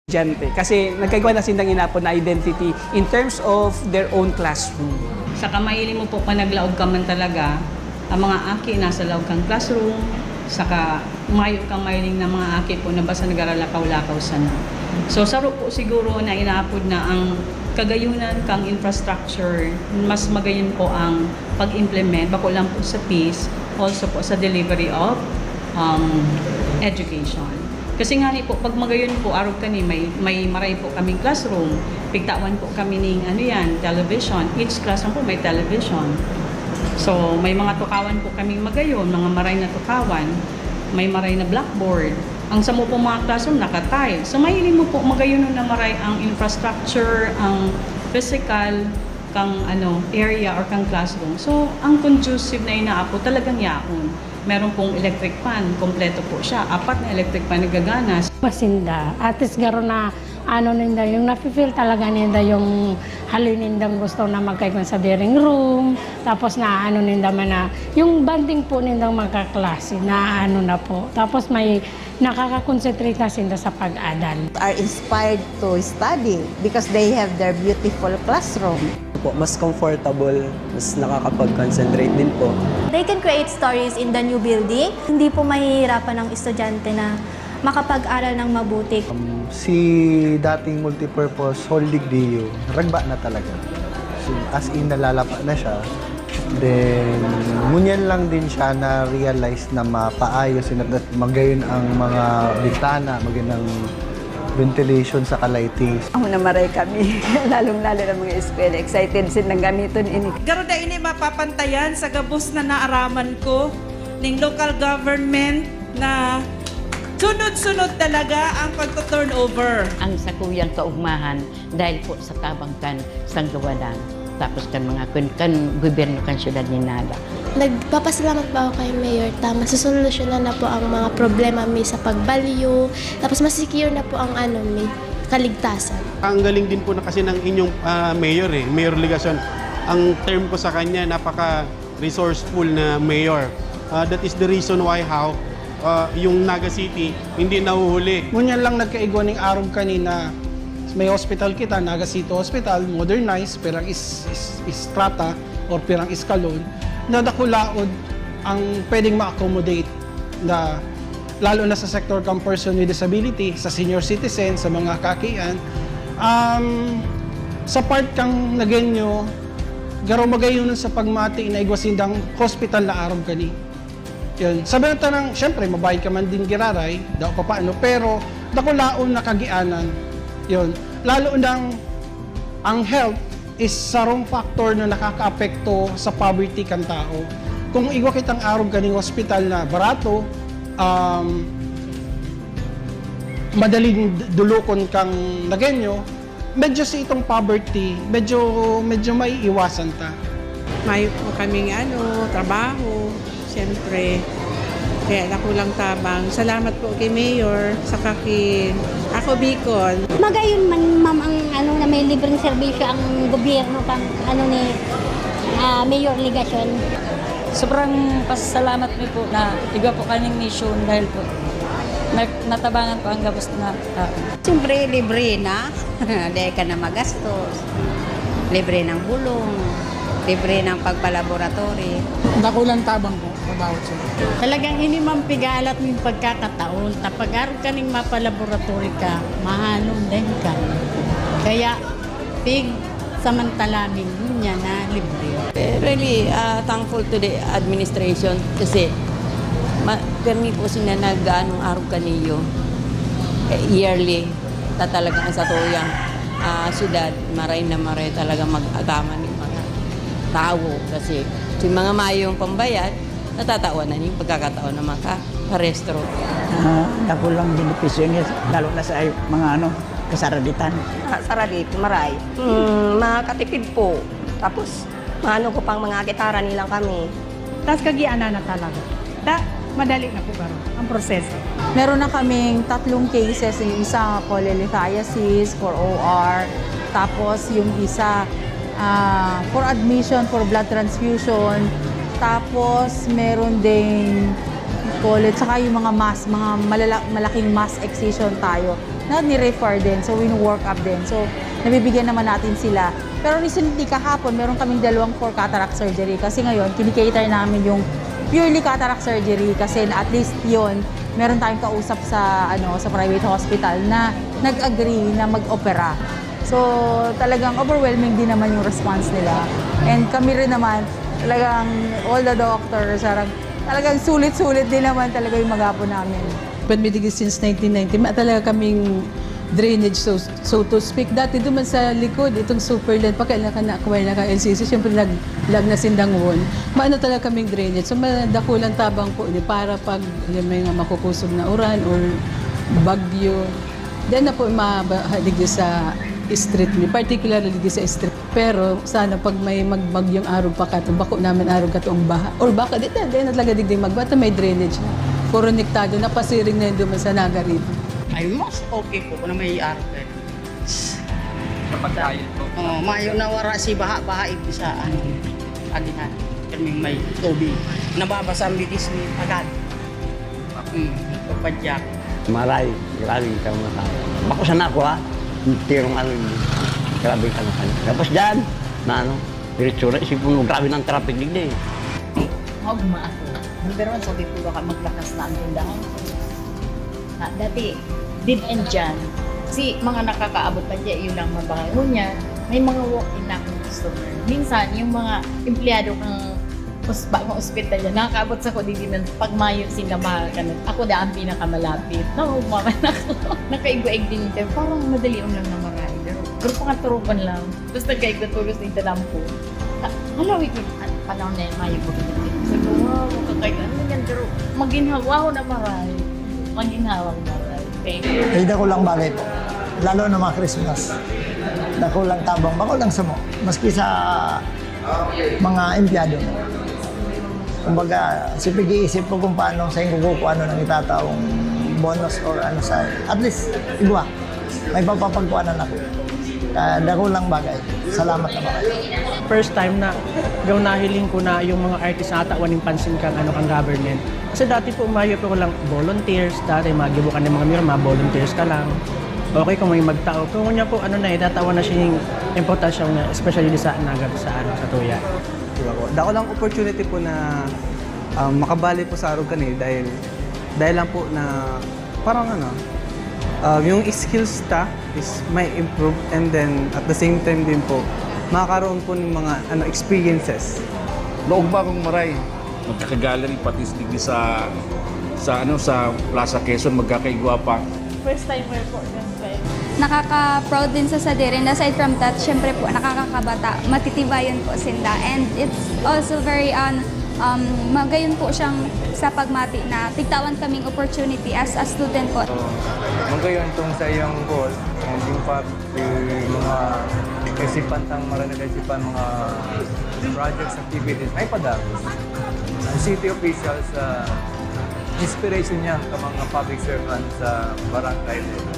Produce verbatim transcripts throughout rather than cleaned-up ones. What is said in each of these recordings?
estudyante. Kasi nagkaigwa na sindang inapod na identity in terms of their own classroom. Saka mahiling mo po, panaglaog ka man talaga, ang mga aki nasa laog kan classroom, saka mayo kang mahiling na mga aki po na basta nagaralakaw-lakaw sana. So, saro po siguro na inaapod na ang kagayunan kang infrastructure, mas magayon po ang pag-implement, bako lang po sa peace, also po sa delivery of um, education. Kasi nga ni po, pag magayon po, arog kani, may, may maray po kaming classroom, pigtawan po kami ning ano yan, television. Each classroom po may television. So, may mga tukawan po kaming magayon, mga maray na tukawan, may maray na blackboard. Ang samo po mga classroom, naka-tile. So, mahiling mo po, magayon na maray ang infrastructure, ang physical, kang ano, area or kang classroom. So, ang conducive na inaapo talagang yaon. Meron pong electric fan, kompleto po siya. Apat na electric fan nagagana. Pasinda. Atis garo na ano ninda, yung nafe-feel talaga ninda yung haloy nindang gusto na magkaigwan sa drawing room. Tapos na ano ninda man na, yung bonding po nindang magkaklase na ano na po. Tapos may nakaka-concentrate na sinda sa pag-adal. Are inspired to study because they have their beautiful classroom. Po, mas comfortable, mas nakakapag-concentrate din po. They can create stories in the new building. Hindi po mahihirapan ang estudyante na makapag-aral ng mabuti. Um, si dating multipurpose holding D U, ragba na talaga. So, as in, nalalapa na siya. Then, ngunyan lang din siya na-realize na mapaayos, na magayon ang mga bintana, magayon ang ventilation sa lighting. Ako na maray kami, lalong-lalo ng mga eskwela. Excited silang gamiton ini. Garo da ini mapapantayan sa gabos na naaraman ko ning local government na sunod-sunod talaga ang pagto-turnover. Ang sakuyang kaugmahan dahil po sa tabang kan sanggawanan, tapos kan mga kun, kan gobyerno kan siyudad ni Naga. Nagpapasalamat po ako kay Mayor ta masosolusyonan na po ang mga problema mi sa pagbalyo, tapos masecure na po ang ano mi, kaligtasan. Ang galing din po na kasi ng inyong ah, mayor eh, Mayor Legacion. Ang term ko sa kanya, napaka resourceful na mayor. Ah, that is the reason why how ah, yung Naga City hindi nahuhuli. Ngunyan lang nagkaigwa ning arog kanina, may hospital kita, Naga City Hospital, modernized, pirang is, is, estrata or pirang eskalon, na dakulaon ang pwedeng ma-accommodate na lalo na sa sector kang person with disability, sa senior citizen, sa mga kakian. Um, sa part kang Nagueño, garo magayon sa pagmati na igwa sindang hospital na arog kani. Yun. Sabi ng tanang, syempre, mabayad ka man din giraray, daw ka paano, pero dakulaon na kagianan. Yun. Lalo nang ang health is sarong factor na nakakaapekto sa poverty kan tao. Kung igwa kitang arog kaning hospital na barato, um, madaling d- dulukon kang Nagueño, medyo si itong poverty, medyo medyo maiiwasan ta. Mayo po kaming ano, trabaho, siyempre. Kaya nakulang tabang. Salamat po kay Mayor, saka kay Ako Bicol. Magayon man, ma'am, ang ano na may libreng serbisyo ang gobyerno kang ano ni ah, Mayor Legacion. Sobrang pasalamat mi po na igwa po kaning mission dahil po nag- natabangan po ang gabos na tao. Siyempre, libre na. Dahil ka na magastos. Libre ng bulong. Libre ng pagpalaboratory. Dakulang tabang po sa bawat sila. Talagang ini man pigalat ning pagkakataon. Ta pag-arog kaning mapalaboratory ka, mahanom din ka. Kaya, pig samantala mi ngunyan na libre. Eh, really uh, thankful to the administration kasi ma- permi po sila nag-anong arog kaniyo eh, yearly ta talagang sa tuyang uh, syudad maray na maray talaga mag-agaman yung mga tao kasi yung mga mayong pambayad natatawan na yung pagkakataon na maka parestro. Uh, ah, nakulang benepisyo niya, lalo na sa mga ano, kasaraditan. Ah, saradit, maray. Hmm, makatipid po. Tapos, maano ko pang mga gitara nilang kami. Tas kagianan na talaga. Ta, madali na po garo ang proseso. Meron na kaming tatlong cases, yung isa polylithiasis for O R, tapos yung isa ah, for admission, for blood transfusion, tapos meron ding call it, saka yung mga mass, mga malala, malaking mass excision tayo. na ni-refer din. So, wino-work up din. So, nabibigyan naman natin sila. Pero recently, kahapon, meron kaming dalawang for cataract surgery. Kasi ngayon, kinikater namin yung purely cataract surgery. Kasi at least yon, meron tayong kausap sa, ano, sa private hospital na nag-agree na mag-opera. So, talagang overwhelming din naman yung response nila. And kami rin naman, talagang all the doctors, parang, talagang sulit-sulit din naman talaga yung magapo namin. When we did it since nineteen ninety, ma talaga kaming drainage, so, so to speak. Dati duman sa likod, itong Superland, pa kailan ka na-acquire na ka L C C, siyempre nag-, lag na sindang wall. Maano talaga kaming drainage. So, madakulang tabang po ni para pag yung may mga makukusog na uran or bagyo. Then na po mabaha digdi sa street ni, particularly digdi sa street. Pero sana pag may magbagyong arog pa kato, bako namin arog kato ang baha. Or baka di, di, di na talaga digdi magbaha, ta may drainage na. Puro niktado na, pasiring na yun duman sa Naga River. Ay, mas okay po kung may arog kayo. Kapag tayo po. Oh, mayo na wara si baha, baha ito sa ano, agihan. Kami may tubig. Nababasa ang bigis ni agad. Hmm, papadyak. Maray, grabe ka masama. Bako sana ako, ha? Tirong ano yun. Grabe ka na. Tapos dyan, na ano, diretso na, isipon mo, grabe ng traffic digdi. Maugma ako. Number one, sabi ko, baka maglakas na ang tindahan ko. Ah, dati, dead end dyan. Kasi mga nakakaabot pa dyan, yun ang mabango niya. May mga walk-in na akong customer. Minsan, yung mga empleyado ng os-, bagong ospital yan, nakakaabot sa ko, di din pag mayo sila makakanan. Ako da ang pinakamalapit. Naugma man ako. Nakaigwa-ig din ito. Parang madali lang na maray. Pero, pero pangatulugan lang. Basta kayo natulog sa intanampo. Hala, wait, wait. At panahon na yun, mayo po. Sabi ko, "Wow, kakaiba. Ano yan?" Pero maginhawa ako na maray. Maginhawang maray. Thank you. Ay, dakulang bagay po. Lalo na mga Christmas. Dakulang tabang, bako lang sa mo. Maski sa mga empleyado mo. Kumbaga, si pag-iisip ko kung paano sa inyo kukuha ano ng itataong bonus or ano sa, at least, igwa. May papapagkuhanan ako. Ah, dakulang bagay. Salamat na bagay. First time na yung nahiling ko na yung mga artist natawan yung pansin kang, ano, kang government. Kasi dati po, umayo po ko lang volunteers, dati magibo ka ng mga mirror, mga volunteers ka lang. Okay kung may magtao. Kung niya po, ano na, itatawan na siya yung importansya na, especially sa Naga, sa, ano, sa Tuya. Diba po? Dako lang opportunity po na, um, makabali po sa Arog kani dahil, dahil lang po na parang ano, uh, yung skills ta is may improve, and then at the same time din po, makakaroon po ng mga, ano, experiences. Naugma kong maray. Magkaka-gallery, pati digdi sa, sa, ano, sa Plaza Quezon, magkakaigwa pa. First timer po, siyempre. Nakaka-proud din sa sadiri. And aside from that, syempre po, nakakakabata. Matitibayan po sinda. And it's also very, um, um, magayon po siyang sa pagmati na tigtawan kaming opportunity as a student po. So, magayon tong sa iyang goal, and yung pag, yung mga kaisipan tang marami na kaisipan, mga projects, activities, ay padagos. Ang city officials, ah, inspiration niya ka mga public servants sa barangay nila.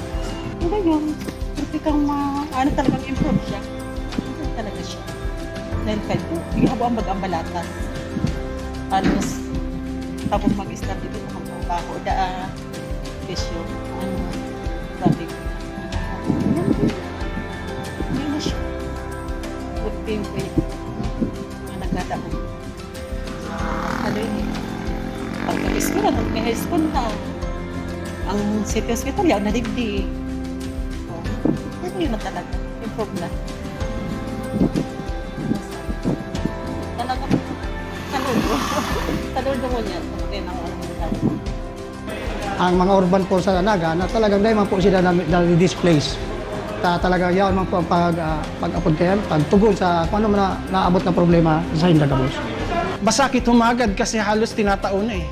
Ngayon, pwede kang ma-, ano, talagang improve siya. Improve talaga siya. Dahil kahit po, di habo ang bag-, ang balatas. Halos, tapos mag-start dito, ang trabaho, da, ah, kesyo, ano, sabi ko, "Hindi na siya." Good thing po yun. Mga nagkataon. Ano yun eh? Pagka-eskwela, nag-, may high school na. Ang city hospital, yaw na digdi. Oh, pero yun na talaga. Improve na. Talaga, saludo. Saludo ko niya. Kaya nang ano, ang mga urban po sa Naga na talagang dahil man po sila na, na displace. Ta, talagang yaon man po ang pag, ah, pag-apod kayan, pagtugon sa kung ano man na naabot na problema sa Hinda gabos. Masakit humagad kasi halos tinatao na eh.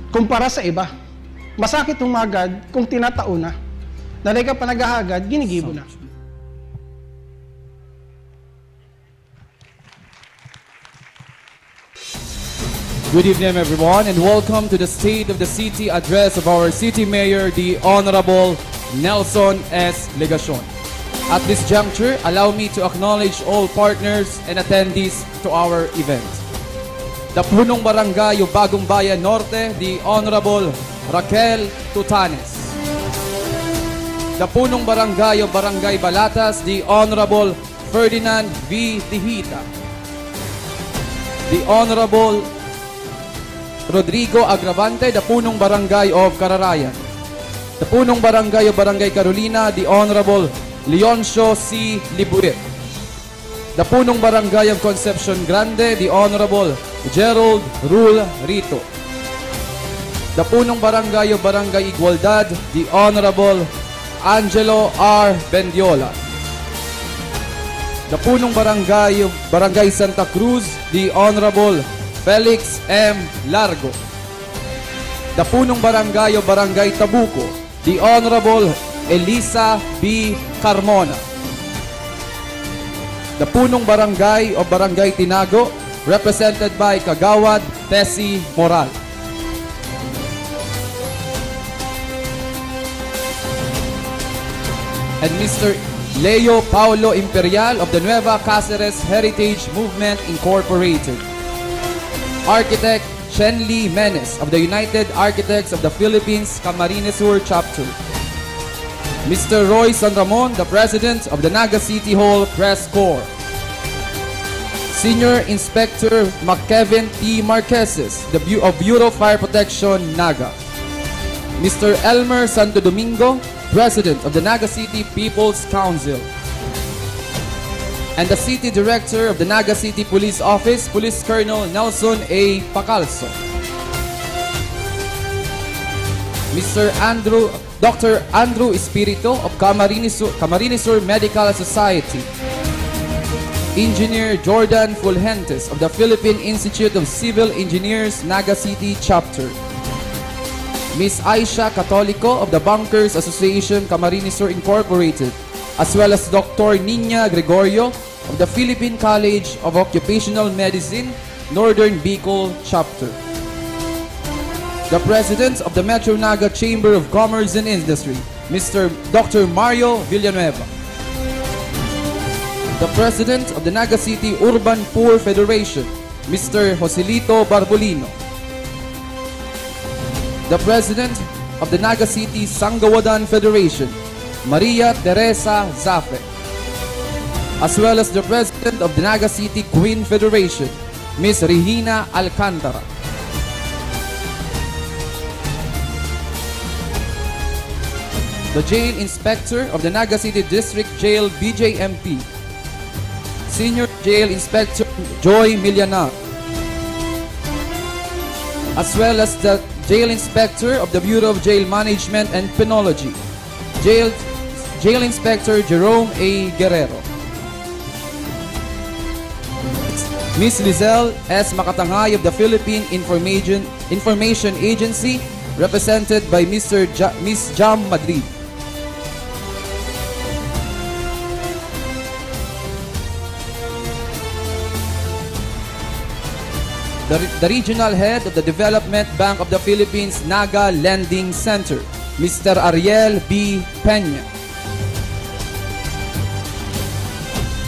Kumpara sa iba, masakit humagad kung tinatao na. Nalay ka pa naghahagad, ginigibo na. Good evening, everyone, and welcome to the State of the City Address of our City Mayor, the Honorable Nelson S. Legacion. At this juncture, allow me to acknowledge all partners and attendees to our event. The Punong Barangay of Bagong Bayan Norte, the Honorable Raquel Tutanes. The Punong Barangay of Barangay Balatas, the Honorable Ferdinand V. Tijita. The Honorable Rodrigo Agravante, the Punong Barangay of Cararayan. The Punong Barangay of Barangay Carolina, the Honorable Leoncio C. Libuit. The Punong Barangay of Concepcion Grande, the Honorable Gerald Rul Rito. The Punong Barangay of Barangay Igualdad, the Honorable Angelo R. Bendiola. The Punong Barangay of Barangay Santa Cruz, the Honorable Felix M. Largo. The Punong Barangay of Barangay Tabuco, the Honorable Elisa B. Carmona. The Punong Barangay of Barangay Tinago, represented by Kagawad Tessie Moral. And Mister Leo Paulo Imperial of the Nueva Caceres Heritage Movement Incorporated. Architect Chen Lee Menes of the United Architects of the Philippines Camarines Sur Chapter. Mister Roy San Ramon, the President of the Naga City Hall Press Corps. Senior Inspector McKevin T. Marqueses, the Bu-, of Bureau of Fire Protection, Naga. Mister Elmer Santo Domingo, President of the Naga City People's Council. And the City Director of the Naga City Police Office, Police Colonel Nelson A. Pacalso. Mister Andrew, Doctor Andrew Espirito of Camarines Sur, Camarines Sur Medical Society. Engineer Jordan Fulgentes of the Philippine Institute of Civil Engineers, Naga City Chapter. Miss Aisha Catolico of the Bankers Association, Camarines Sur Incorporated, as well as Doctor Nina Gregorio of the Philippine College of Occupational Medicine, Northern Bicol Chapter. The President of the Metro Naga Chamber of Commerce and Industry, Mister Doctor Mario Villanueva. The President of the Naga City Urban Poor Federation, Mister Joselito Barbolino. The President of the Naga City Sanggawadan Federation, Maria Teresa Zafe, as well as the President of the Naga City Queen Federation, Miss Regina Alcantara. The Jail Inspector of the Naga City District Jail, B J M P, Senior Jail Inspector Joy Milianar, as well as the Jail Inspector of the Bureau of Jail Management and Penology, Jail, Jail Inspector Jerome A. Guerrero. Miss Lizelle S. Makatangay of the Philippine Information, Information Agency, represented by Mister Ja-, Miss Jam Madrid. The re-, the regional head of the Development Bank of the Philippines Naga Lending Center, Mister Ariel B. Peña.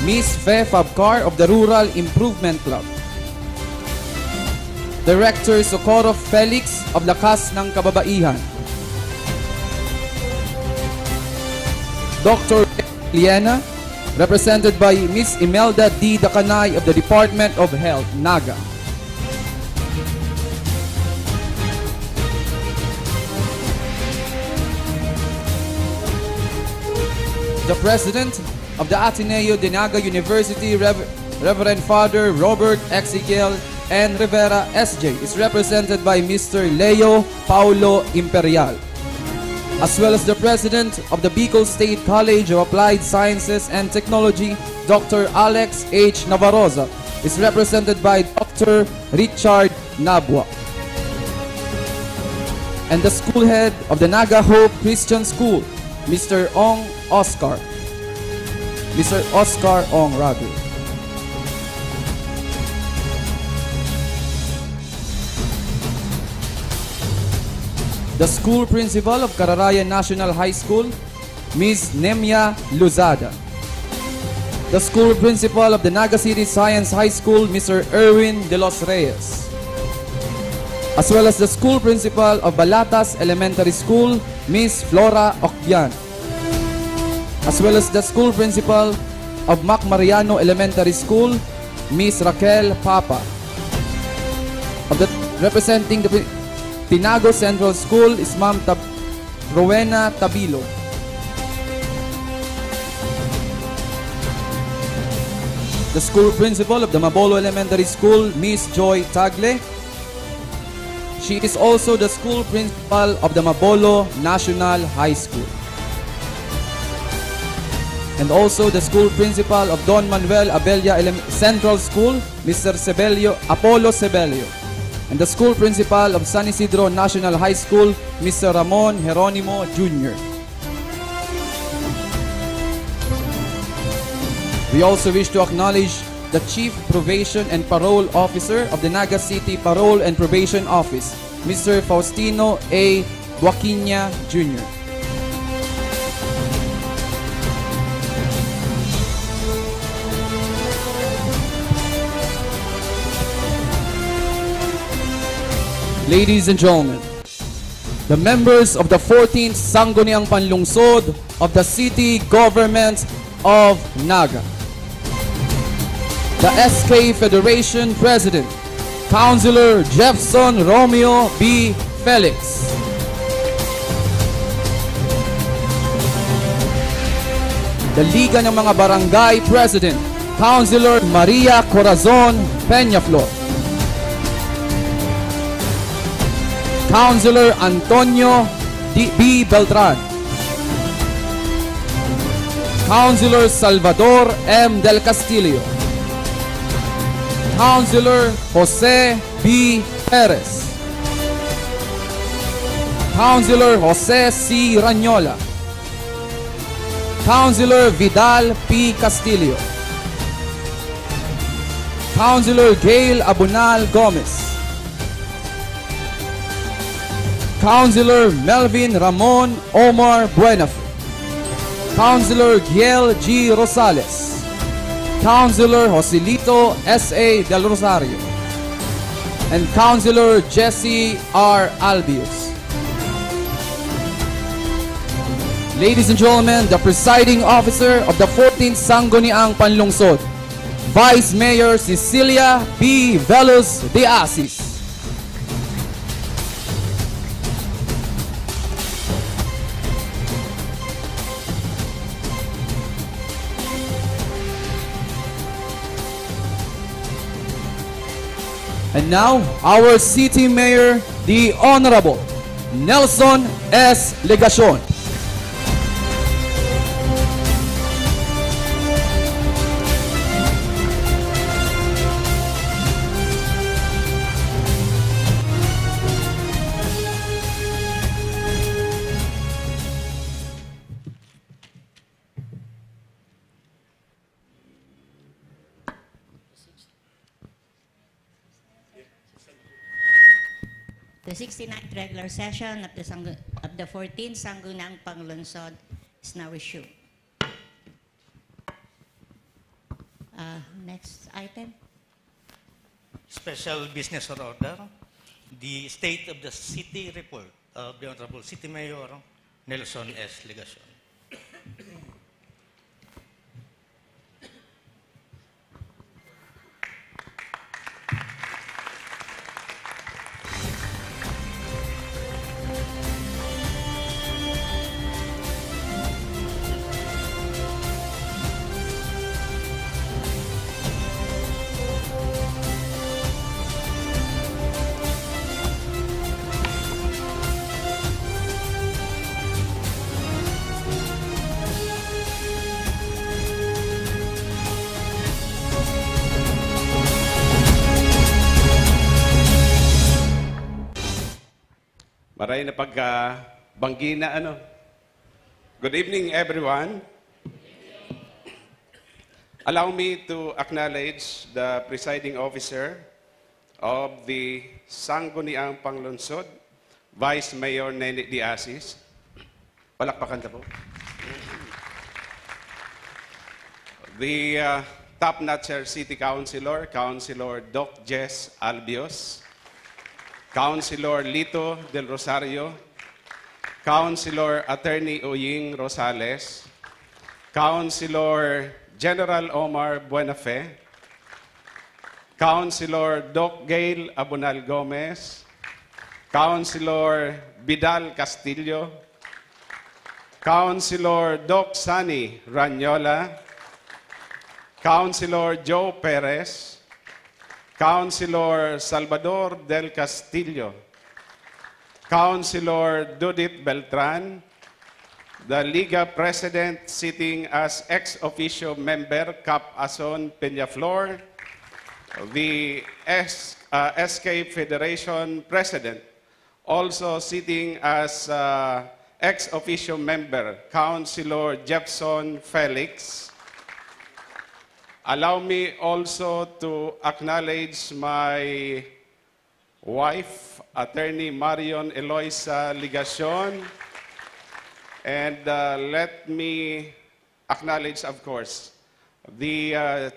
Miss Fe Fabcar of the Rural Improvement Club. Director Socorro Felix of Lakas ng Kababaihan. Doctor Liena, represented by Miss Imelda D. Dacanay of the Department of Health, Naga. The President of the Ateneo de Naga University, Rev-, Reverend Father Robert Ezekiel N. Rivera, S J, is represented by Mister Leo Paulo Imperial, as well as the President of the Bicol State College of Applied Sciences and Technology, Doctor Alex H. Navarroza, is represented by Doctor Richard Nabua, and the school head of the Naga Hope Christian School, Mister Ong Oscar. Mister Oscar Ong, rather. The school principal of Cararayan National High School, Miss Nemia Luzada. The school principal of the Naga City Science High School, Mister Erwin De Los Reyes, as well as the school principal of Balatas Elementary School, Miss Flora Ocbian. as well as the school principal of Mac Mariano Elementary School, Miss Raquel Papa. Of the, representing the Pi-, Tinago Central School is Ma'am Tab-, Rowena Tabilo. The school principal of the Mabolo Elementary School, Miss Joy Tagle. She is also the school principal of the Mabolo National High School. And also the school principal of Don Manuel Abella Elem-, Central School, Mister Sebelio, Apollo Sebelio. And the school principal of San Isidro National High School, Mister Ramon Jeronimo Junior. We also wish to acknowledge the Chief Probation and Parole Officer of the Naga City Parole and Probation Office, Mister Faustino A. Buaquiña Junior. Ladies and gentlemen, the members of the fourteenth Sangguniang Panlungsod of the City Government of Naga. The S K Federation President, Councilor Jefferson Romeo B. Felix. The Liga ng mga Barangay President, Councilor Maria Corazon Peñaflor. Councilor Antonio D. B. Beltran. Councilor Salvador M. Del Castillo. Councilor Jose B. Perez. Councilor Jose C. Rañola. Councilor Vidal P. Castillo. Councilor Gail Abunal Gomez. Councilor Melvin Ramon Omar Buenafe. Councilor Giel G. Rosales. Councilor Joselito S A. Del Rosario. And Councilor Jesse R. Albius. Ladies and gentlemen, the presiding officer of the fourteenth Sangguniang Panlungsod, Vice Mayor Cecilia B. Velos de Asis. And now, our city mayor, the Honorable Nelson S. Legacion. The sixty-ninth regular session of the Sanggu-, of the fourteenth Sangguniang Panlungsod is now resumed. Uh, next item. Special business order, the State of the City Report of the Honorable City Mayor Nelson S. Legacion. Maray na pagkabanggi na, ano. Good evening, everyone. Allow me to acknowledge the presiding officer of the Sangguniang Panglungsod, Vice Mayor Nene de Asis. Palakpakan ta po. The, uh, top-notcher City Councilor, Councilor Doc Jess Albios, Councilor Lito Del Rosario, Councilor Attorney Oying Rosales, Councilor General Omar Buenafe, Councilor Doc Gail Abonal Gomez, Councilor Vidal Castillo, Councilor Doc Sunny Ranyola, Councilor Joe Perez, Councilor Salvador Del Castillo, Councilor Dudit Beltran, the Liga President sitting as ex officio member Cap Ason Peñaflor, the S, uh, S K Federation President, also sitting as uh, ex officio member, Councilor Jefferson Felix. Allow me also to acknowledge my wife, Attorney Marion Eloisa Ligacion. And uh, let me acknowledge, of course, the uh,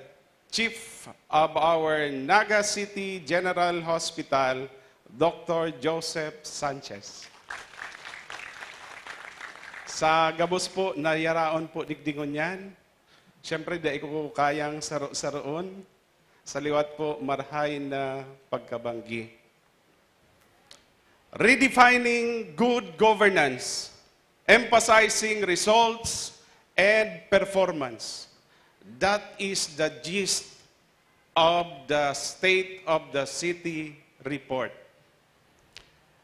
Chief of our Naga City General Hospital, Doctor Joseph Sanchez. Sa gabos po na yaraon po digdi ngunyan, siyempre, dai ko kayang saro-saroon. Sa liwat po, marahay na pagkabanggi. Redefining good governance, emphasizing results and performance. That is the gist of the State of the City Report.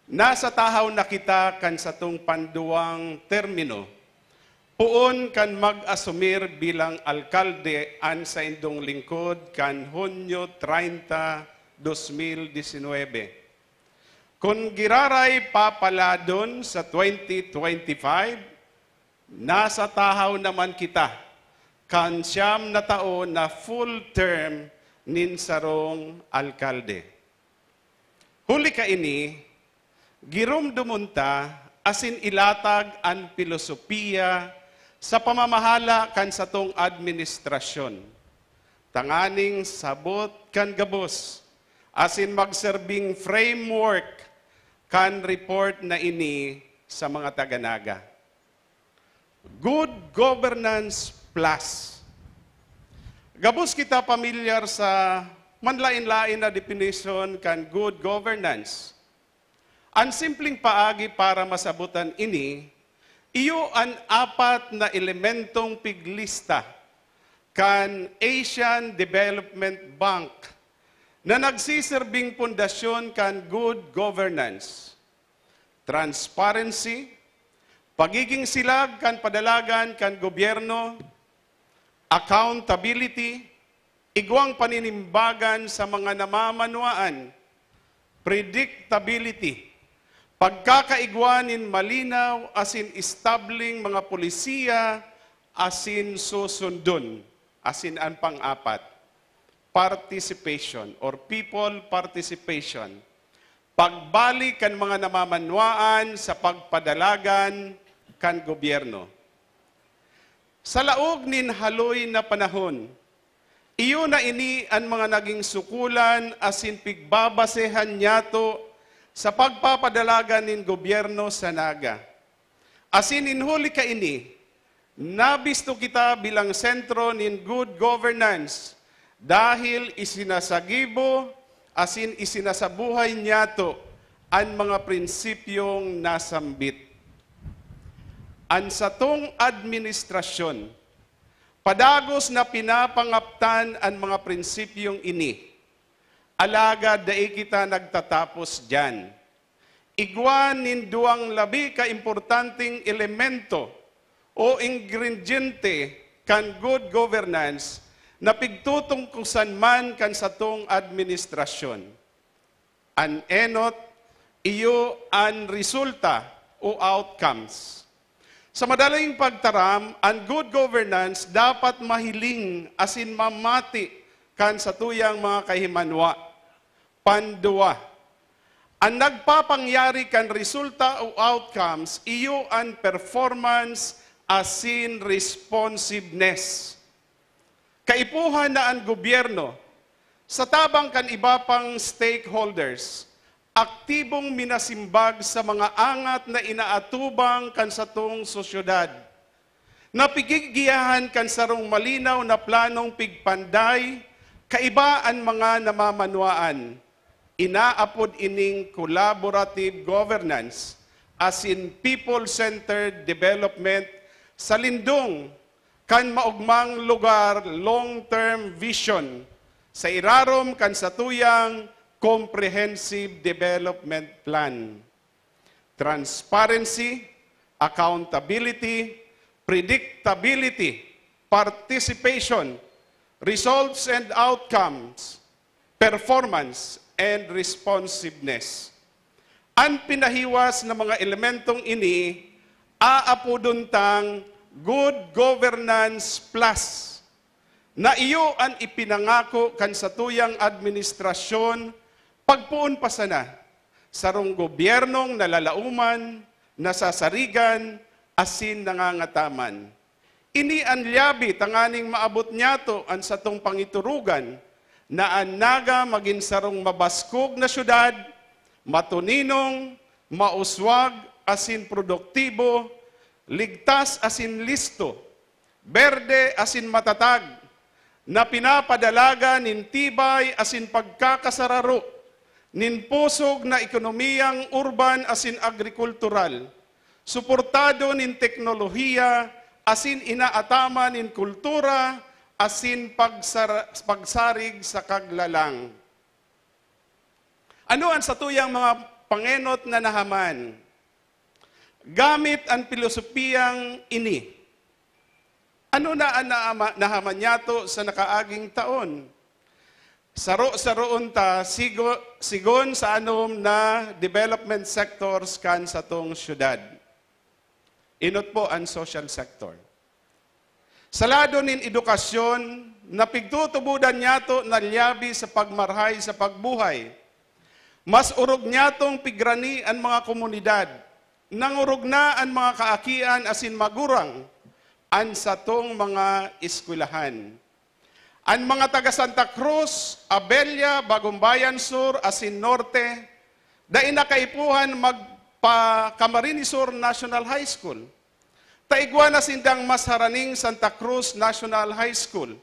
Nasa tahaw na kita kan satong panduwang termino, poon kan mag-asumir bilang alkalde an saindong lingkod kan Hunyo treinta, dos mil disinwebe. Kun giraray papaladon sa twenty twenty-five, nasa tahaw naman kita kan siyam na taon na full term nin sarong alkalde. Huli kaini, giromdomon ta asin ilatag an pilosopiya sa pamamahala kan satong administrasyon, tanganing sabot kan gabos asin magserbing framework kan report na ini sa mga taga-Naga. Good Governance Plus. Gabos kita pamilyar sa manlaen-laen na definition kan good governance. An simpleng paagi para masabotan ini, iyo an apat na elementong piglista kan Asian Development Bank na nagsiserbing pundasyon kan good governance. Transparency, pagiging silag kan padalagan kan gobyerno, accountability, igwang paninimbagan sa mga namamanwaan, predictability, pagkakaigwa nin malinaw asin establing mga polisiya asin susundon, asin an pang-apat, participation or people participation, pagbalik kan mga namamanwaan sa pagpadalagan kan gobyerno. Sa laog nin haloy na panahon, iyo na ini an mga naging sukulan asin pigbabasehan niyato sa pagpapadalagan nin gobyerno sa Naga. Asin nin huli kaini, nabisto kita bilang sentro nin good governance dahil isinasagibo asin isinasabuhay niyato an mga prinsipyong nasambit. An satong administrasyon, padagos na pinapangaptan an mga prinsipyong ini. Alagad dai kita nagtatapos diyan. Igwa nin duwang labi ka importanteng elemento o ingrediente kan good governance na pigtutungkosan man kan satong administrasyon. An enot, iyo an resulta o outcomes. Sa madaling pagtaram, an good governance dapat mahiling asin mamati kan satuyang mga kahimanwa. Panduwa, an nagpapangyari kan resulta o outcomes iyo an performance asin responsiveness. Kaipuhan na an gobyerno, sa tabang kan iba pang stakeholders, aktibong minasimbag sa mga angat na inaatubang kan satong sosyedad. Napigigiyahan kan sarong malinaw na planong pigpanday, kaiba an mga namamanwaan. Inaapod ining collaborative governance asin people-centered development sa lindong kan maogmang lugar long-term vision sa irarom kan satuyang Comprehensive Development Plan. Transparency, accountability, predictability, participation, results and outcomes, performance, and responsiveness. An pinahiwas na mga elementong ini aapodon tang Good Governance Plus, na iyo an ipinangako kan satuyang administrasyon pagpoon pa sana, sarong gobyernong nalalaoman, nasasarigan, asin nangangataman. Ini an lyabe tanganing maabot niyato an satong pangiturugan na an Naga magin sarong mabaskog na syudad, matoninong, mauswag, asin produktibo, ligtas asin listo, berde asin matatag, na pinapadalagan nin tibay asin pagkakasararo nin pusog na ekonomiyang urban asin agrikultural, suportado nin teknolohiya asin inaataman nin kultura asin pagsara-, pagsarig sa kaglalang. Ano an satuyang mga pangenot na nahaman? Gamit an pilosopiyang ini, ano na an naama-, nahaman niyato sa nakaaging taon? Saro-saroon ta sigo-, sigon sa anom na development sectors kan satong syudad. Inot po an social sector. Sa lado nin edukasyon, napigtutubodan niyato na lyabe sa pagmarhay sa pagbuhay. Mas orog niyatong pigrani an mga komunidad. Nangorog na an mga kaakian asin magurang, an satong mga eskwelahan. An mga taga Santa Cruz, Abella, Bagumbayan Sur, asin Norte, dai na kaipuhan magpa-Camarines Sur National High School. Ta igwa na sindang mas haraning Santa Cruz National High School,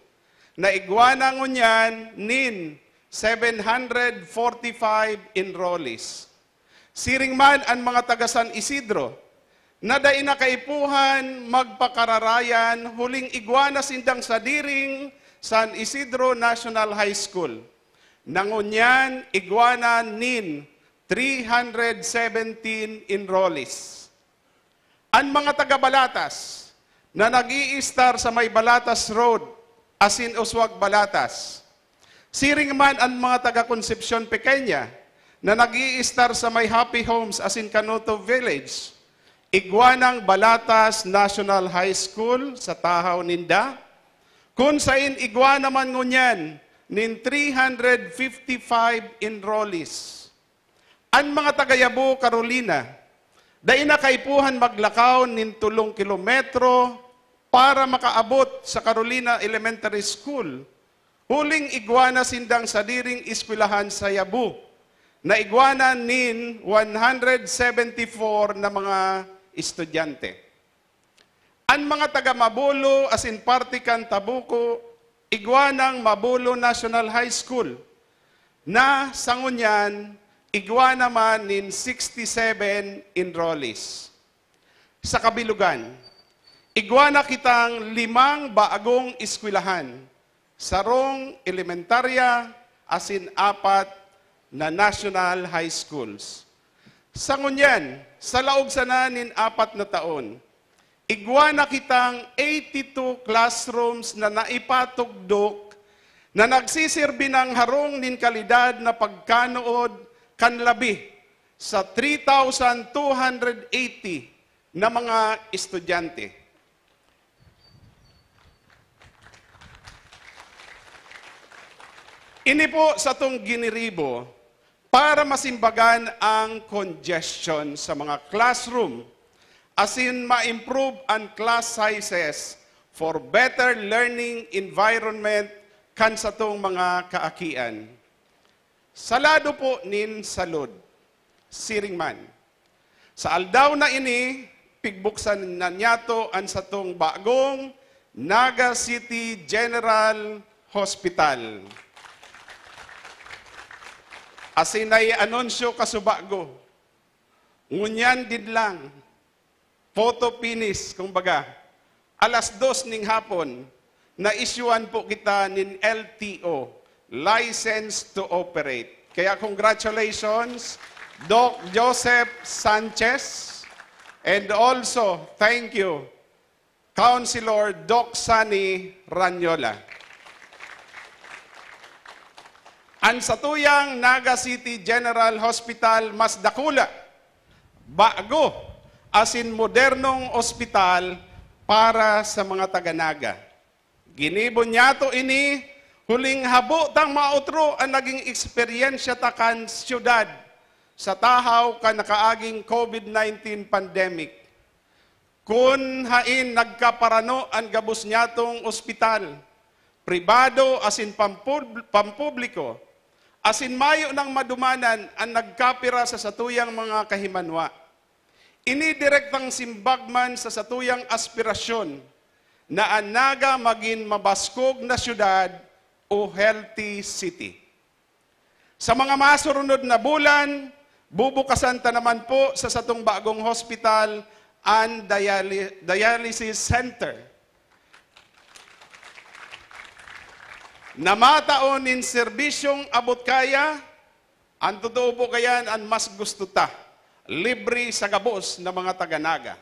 na igwa na ngunyan nin seven hundred forty-five enrollees. Siring man an mga taga San Isidro, na dai na kaipuhan magpakararayan huling igwa na sindang sadiring San Isidro National High School, na ngunyan igwa na nin three hundred seventeen enrollees. An mga taga Balatas na nag-iistar sa may Balatas Road asin Uswag Balatas. Siring man an mga taga Concepcion Pequeña na nag-iistar sa may Happy Homes asin Canuto Village. Igwa nang Balatas National High School sa tahaw ninda, kun sain igwa naman ngunyan nin three hundred fifty-five enrollees. An mga taga Yabo, Carolina, dai na kaipuhan maglakaw nin tolong kilometro para makaabot sa Carolina Elementary School, huling igwa na sindang sadiring eskwelahan sa Yabo, na igwa na nin one hundred seventy-four na mga estudyante. An mga taga Mabolo asin parte kan Tabuco, igwa nang Mabolo National High School, na sa ngunyan, igwa naman nin sixty-seven enrollees. Sa kabilugan, igwa na kitang limang bagong eskwelahan, sarong elementarya asin apat na national high schools. Sa ngunyan, sa laog sana nin apat na taon, igwa na kitang eighty-two classrooms na naipatugdok na nagsisirbi nang harong nin kalidad na pagkanood kan labi sa three thousand two hundred eighty na mga estudyante. Ini po satong giniribo para masimbagan ang congestion sa mga classroom, asin ma-improve an class sizes for better learning environment kan satong mga kaakian. Sa lado po nin salud, siring man, sa aldaw na ini, pigbuksan na niyato an satong bagong Naga City General Hospital. Asin nai-anunsyo kasubago. Ngunyan din lang, photo finish, kumbaga, alas dos ning hapon, na-issuehan po kita nin L T O, License to Operate. Kaya congratulations, Doc Joseph Sanchez, and also thank you, Councilor Doc Sunny Ranyola. An satuyang Naga City General Hospital mas dakula, bago, asin modernong ospital para sa mga taga-Naga. Ginibo niyato ini huling habo tang maotro an naging eksperyensya ta kan siyudad sa tahaw kan nakaaging COVID nineteen pandemic. Kun hain nagkaparano an gabos niyatong ospital, pribado asin pampub-, pampubliko, asin mayo nang madumanan an nagkapira sa satuyang mga kahimanwa. Ini direktang simbag man sa satuyang aspirasyon na an Naga magin mabaskog na syudad o healthy city. Sa mga masurunod na bulan, bubukasan ta naman po sa satong bagong hospital an dialy-, dialysis center na matao nin serbisyong abot kaya. An totoo po kayan, an mas gusto ta, libre sa gabos na mga taga-Naga.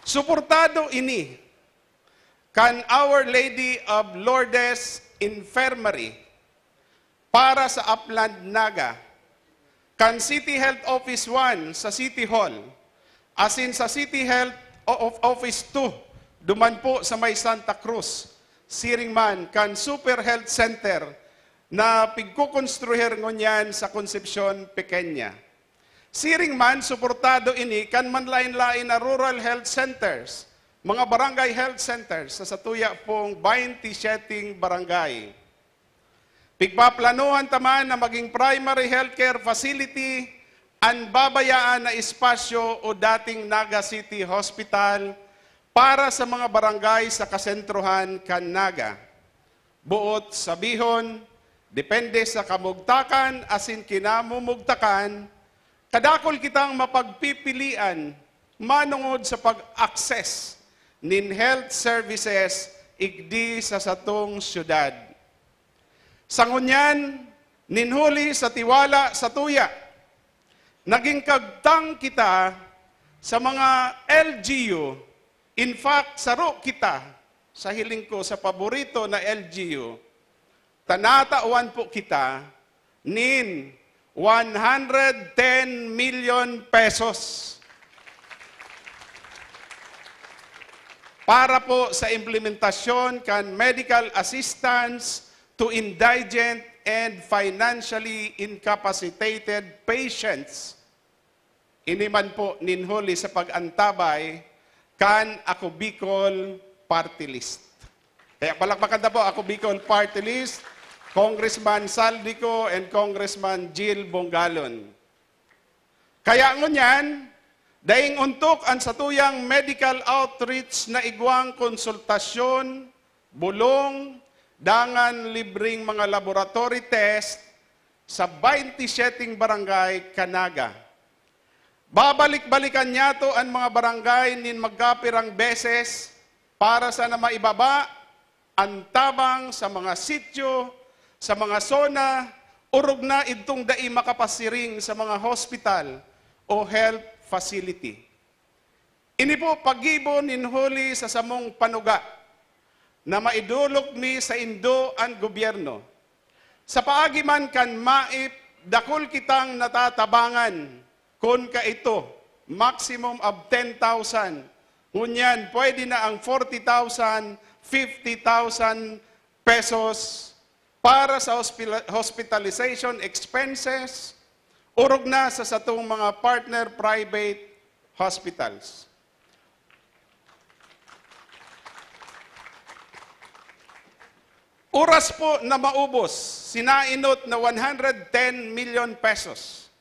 Suportado ini kan Our Lady of Lourdes Infirmary para sa Upland Naga, kan City Health Office one sa City Hall, asin sa City Health o-, of Office two, duman po sa may Santa Cruz, siring man kan Super Health Center na pigkukonstruhir ngunyan sa Concepcion Pequeña. Siring man, suportado ini kan manlaen-laen na rural health centers, mga barangay health centers sa satuya pong baynte siyete barangay. Pigpaplanuhan ta man na maging primary healthcare facility an babayaan na espasyo o dating Naga City Hospital para sa mga barangay sa kasentrohan kan Naga. Boot sabihon, depende sa kamugtakan asin kinamumugtakan, kadakul kitang mapagpipilian manongod sa pag-access nin health services igdi sa satong syudad. Sa ngunyan, nin huli sa tiwala satuya, naging kagtang kita sa mga L G U. In fact, saro kita, sa hiling ko, sa paborito na L G U, ta natawan po kita nin one hundred ten million pesos para po sa implementasyon kan medical assistance to indigent and financially incapacitated patients. Ini man po nin huli sa pag-antabay kan Ako Bicol Party List. Kaya palakpakan ta po, Ako Bicol Party List, Congressman Saldico and Congressman Jill Bongalon. Kaya ngunyan, daing ontok an satuyang medical outreach na igwang konsultasyon, bulong, dangan libreng mga laboratory test sa baynte siyete barangay kan Naga. Babalik-balikan niyato an mga barangay nin magkapirang beses para sana maibaba an tabang sa mga sityo, sa mga zona, orog na idtong dai makapasiring sa mga hospital o health facility. Ini po paggibo nin huli sa samong panuga na maidolok mi saindo an gobyerno. Sa paagi man kan MAIP, dakul kitang natatabangan, kun kaito, maximum of ten thousand. Ngunyan, pwede na ang forty thousand, fifty thousand pesos para sa hospila-, hospitalization expenses, orog na sa satong mga partner private hospitals. Oras po na maubos, sinainot na one hundred ten million pesos.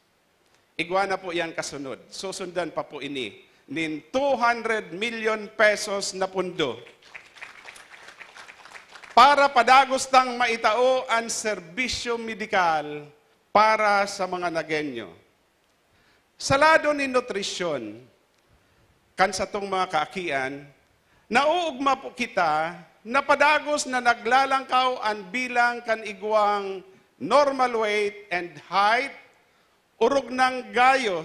Igwa na po yan kasunod. Susundan pa po ini nin two hundred million pesos na pundo para padagos tang maitao an serbisyo medikal para sa mga Nagueño. Sa lado nin nutrisyon, kan satong mga kaakian, nauugma po kita na padagos na naglalangkaw an bilang kan igwang normal weight and height, orog nang gayo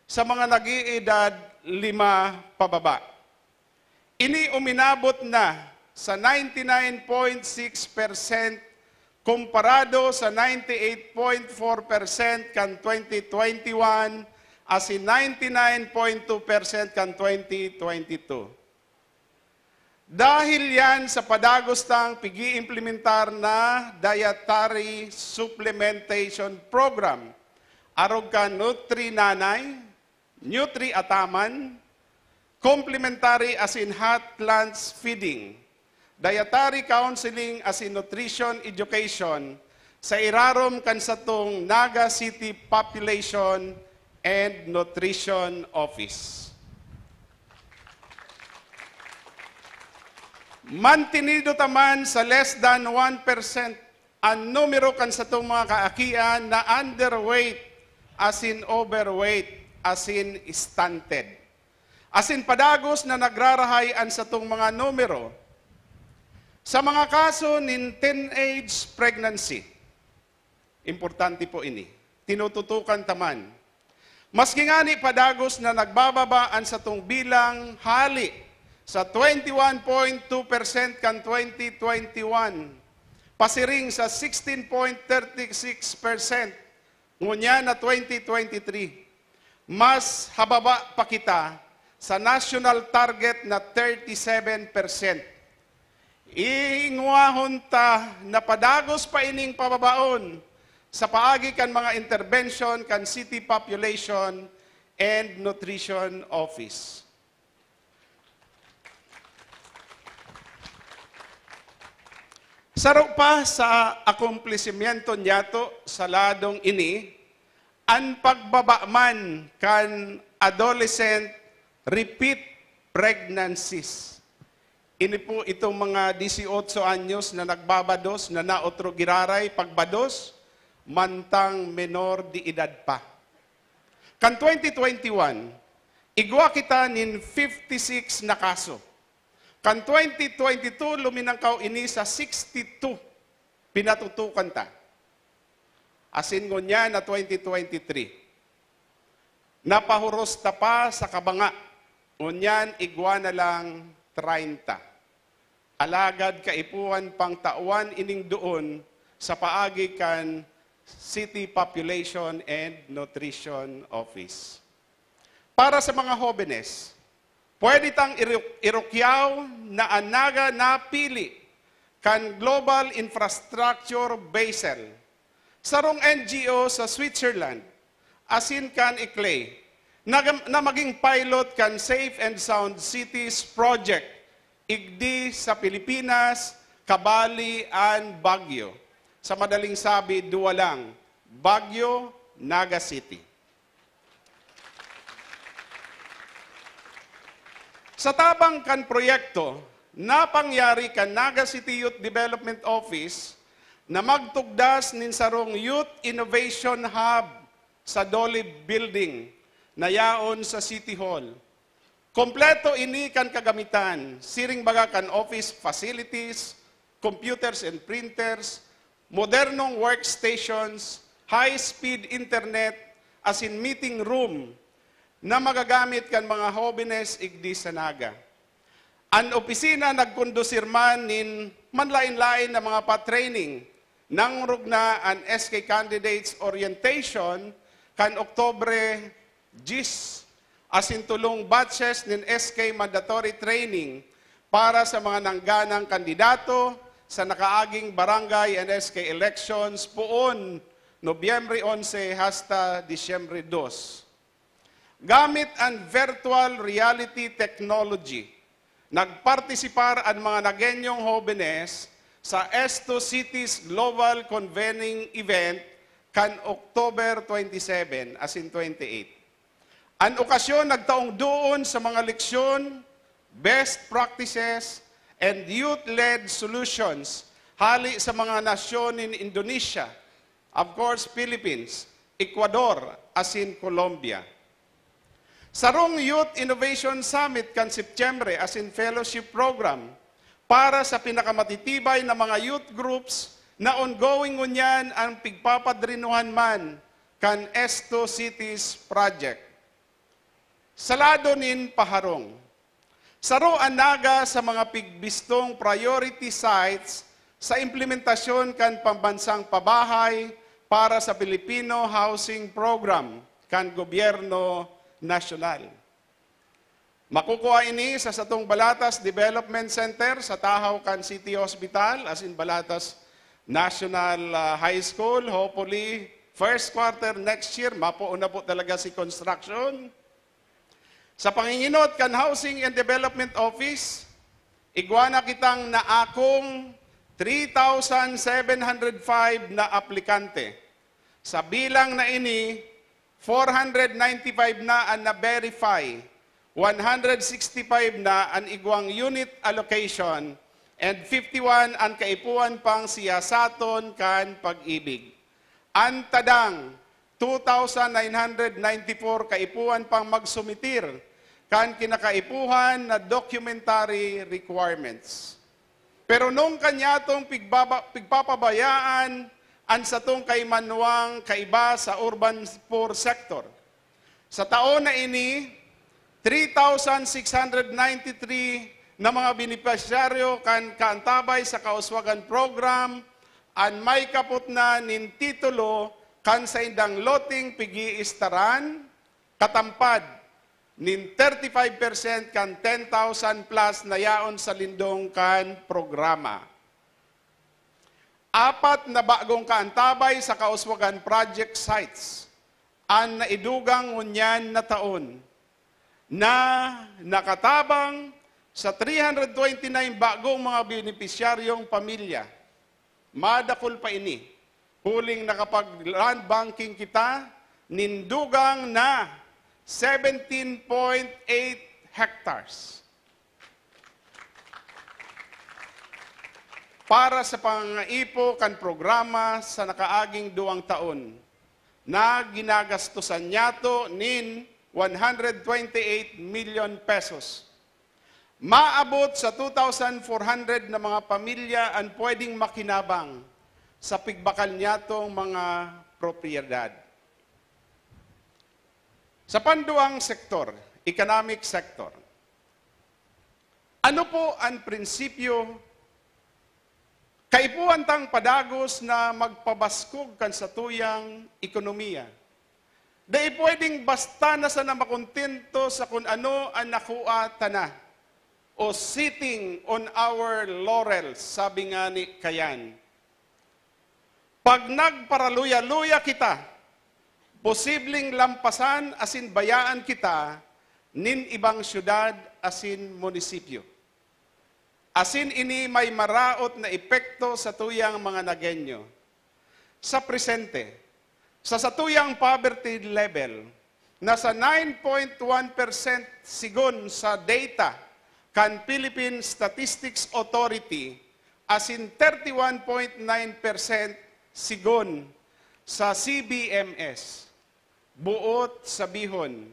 sa mga nag-iidad lima pababa. Ini uminabot na sa ninety nine point six percent, komparado sa ninety eight point four percent kan twenty twenty-one asin ninety nine point two percent kan twenty twenty-two. Dahil yan sa padagos tang pig-iimplementar na dietary supplementation program, arog kan Nutri Nanay, Nutri Ataman, Complementary asin Hot Lunch Feeding, Dietary Counseling asin Nutrition Education sa irarom kan satong Naga City Population and Nutrition Office. Mantinido ta man sa less than one percent an numero kan satong mga kaakian na underweight asin overweight asin stunted. Asin padagos na nagrarahay an satong mga numero. Sa mga kaso nin teenage pregnancy, importante po ini. Tinututukan ta man. Maski ngani padagos na nagbababa an satong bilang hali sa twenty one point two percent kan twenty twenty one, pasiring sa sixteen point thirty six percent ngunyan na twenty twenty three, mas hababa pa kita sa national target na thirty seven percent. Iingwahon ta na padagos pa ining pababaon sa paagi kan mga interbensyon kan City Population and Nutrition Office. Saro pa sa akomplisimenton niyato sa ladong ini, an pagbaba man kan adolescent repeat pregnancies. Ini po itong mga dieciocho anyos na nagbabados na naotro giraray pagbados, mantang menor de edad pa. Kan twenty twenty-one, igwa kita nin fifty-six na kaso. Kan twenty twenty-two, luminangkaw ini sa sixty-two. Pinatutukan ta. Asin ngunyan na twenty twenty-three, napahuros ta pa sa kabanga. Ngunyan, igwa na lang treinta. Alagad kaipuhan pang tawan ining doon sa paagi kan City Population and Nutrition Office. Para sa mga hobenes, pwede tang iruk-, irukyaw na an Naga napili kan Global Infrastructure Basel, sarong N G O sa Switzerland, asin kan ICLEI, na, na maging pilot kan Safe and Sound Cities Project, igdi sa Pilipinas, kabali an Baguio. Sa madaling sabi, duwa lang, Baguio, Naga City. Sa tabang kan proyekto, napangyari kan Naga City Youth Development Office na magtugdas nin sarong Youth Innovation Hub sa Dolib Building na yaon sa City Hall. Kompleto ini kan kagamitan, siring baga kan office facilities, computers and printers, modernong workstations, high-speed internet, asin meeting room na magagamit kan mga hobenes igdi sa Naga. An opisina nagkondusir man nin manlaen-laen na mga pa-training. Nangorog na an S K Candidates Orientation kan Oktubre diyes, asin tolong batches nin S K Mandatory Training para sa mga nangganang kandidato sa nakaaging barangay and S K elections poon Nobyembre onse hasta Disyembre dos. Gamit an virtual reality technology, nagpartisipar an mga Nagueñong hobenes sa Esto Cities Global Convening Event kan October twenty-seven asin twenty-eight. An okasyon nagtaong duon sa mga leksyon, best practices, and youth-led solutions hali sa mga nasyon nin Indonesia, of course, Philippines, Ecuador, asin Colombia. Sarong Youth Innovation Summit kan Setyembre asin Fellowship Program para sa pinakamatitibay na mga youth groups na ongoing ngunyan an pigpapadrinuhan man kan Esto Cities Project. Sa lado nin paharong, saro an Naga sa mga pigbistong priority sites sa implementasyon kan pambansang pabahay para sa Filipino Housing Program kan gobyerno nasyonal. Makukua ini sa satong Balatas Development Center sa tahaw kan City Hospital, asin Balatas National, ah, High School. Hopefully, first quarter next year, mapoon na po talaga si construction. Sa panginginot kan Housing and Development Office, igwa na kitang naakong three thousand seven hundred five na aplikante. Sa bilang na ini, four hundred ninety-five na an na-verify, one hundred sixty-five na an igwang unit allocation, and fifty-one an kaipuhan pang siyasaton kan Pag-ibig. An tadang two thousand nine hundred ninety-four kaipuhan pang magsumitir kan kinakaipuhan na documentary requirements. Pero nung kanyatong pigbaba-, pigpapabayaan an satong kaimanwang kaiba sa urban poor sector, sa taon na ini, three thousand six hundred ninety-three na mga benepisyaryo kan Kaantabay sa Kauswagan Program an may kapot na nin titulo kan saindang loteng pig-iistaran, katampad nin thirty-five percent kan ten thousand plus na yaon sa lindong kan programa. Apat na bagong kaantabay sa kauswagan project sites an naidugang ngunyan na taon na nakatabang sa three hundred twenty-nine bagong mga benepisyaryong pamilya. Madakul pa ini, huling nakapag-land banking kita nin dugang na seventeen point eight hectares. Para sa pangangaipo kan programa sa nakaaging duwang taon, na ginagastosan niyato nin one hundred twenty-eight million pesos. Maabot sa two thousand four hundred na mga pamilya an pwedeng makinabang sa pigbakal niyatong mga propiedad. Sa panduang sektor, economic sector, ano po an prinsipyo? Kaipuhan tang padagos na magpabaskog kan satuyang ekonomiya. Dai pwedeng basta na sana makontento sa kun ano an nakua ta na, o sitting on our laurels, sabi nga ni Kayan. Pag nagparaluya-luya kita, posibleng lampasan asin bayaan kita nin ibang syudad asin munisipyo. Asin ini may maraot na epekto sa tuyang mga Nagueño. Sa presente, sa satuyang poverty level, nasa nine point one percent sigon sa data kan Philippine Statistics Authority, asin thirty-one point nine percent sigon sa C B M S. Buot sabihon,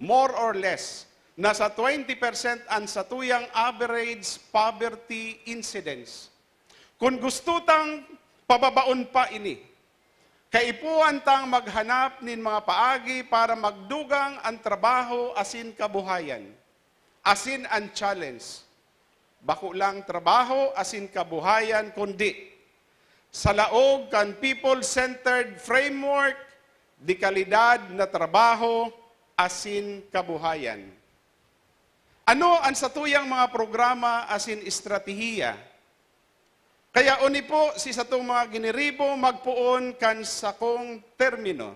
more or less, nasa twenty percent an satuyang average poverty incidence. Kun gusto tang pababaon pa ini, kaipuhan tang maghanap nin mga paagi para magdugang an trabaho asin kabuhayan, asin an challenge. Bako lang trabaho asin kabuhayan, kundi sa laog kan people-centered framework, de kalidad na trabaho asin kabuhayan. Ano an satuyang mga programa asin estratehiya? Kaya oni po si satong mga giniribo magpoon kan sakong termino.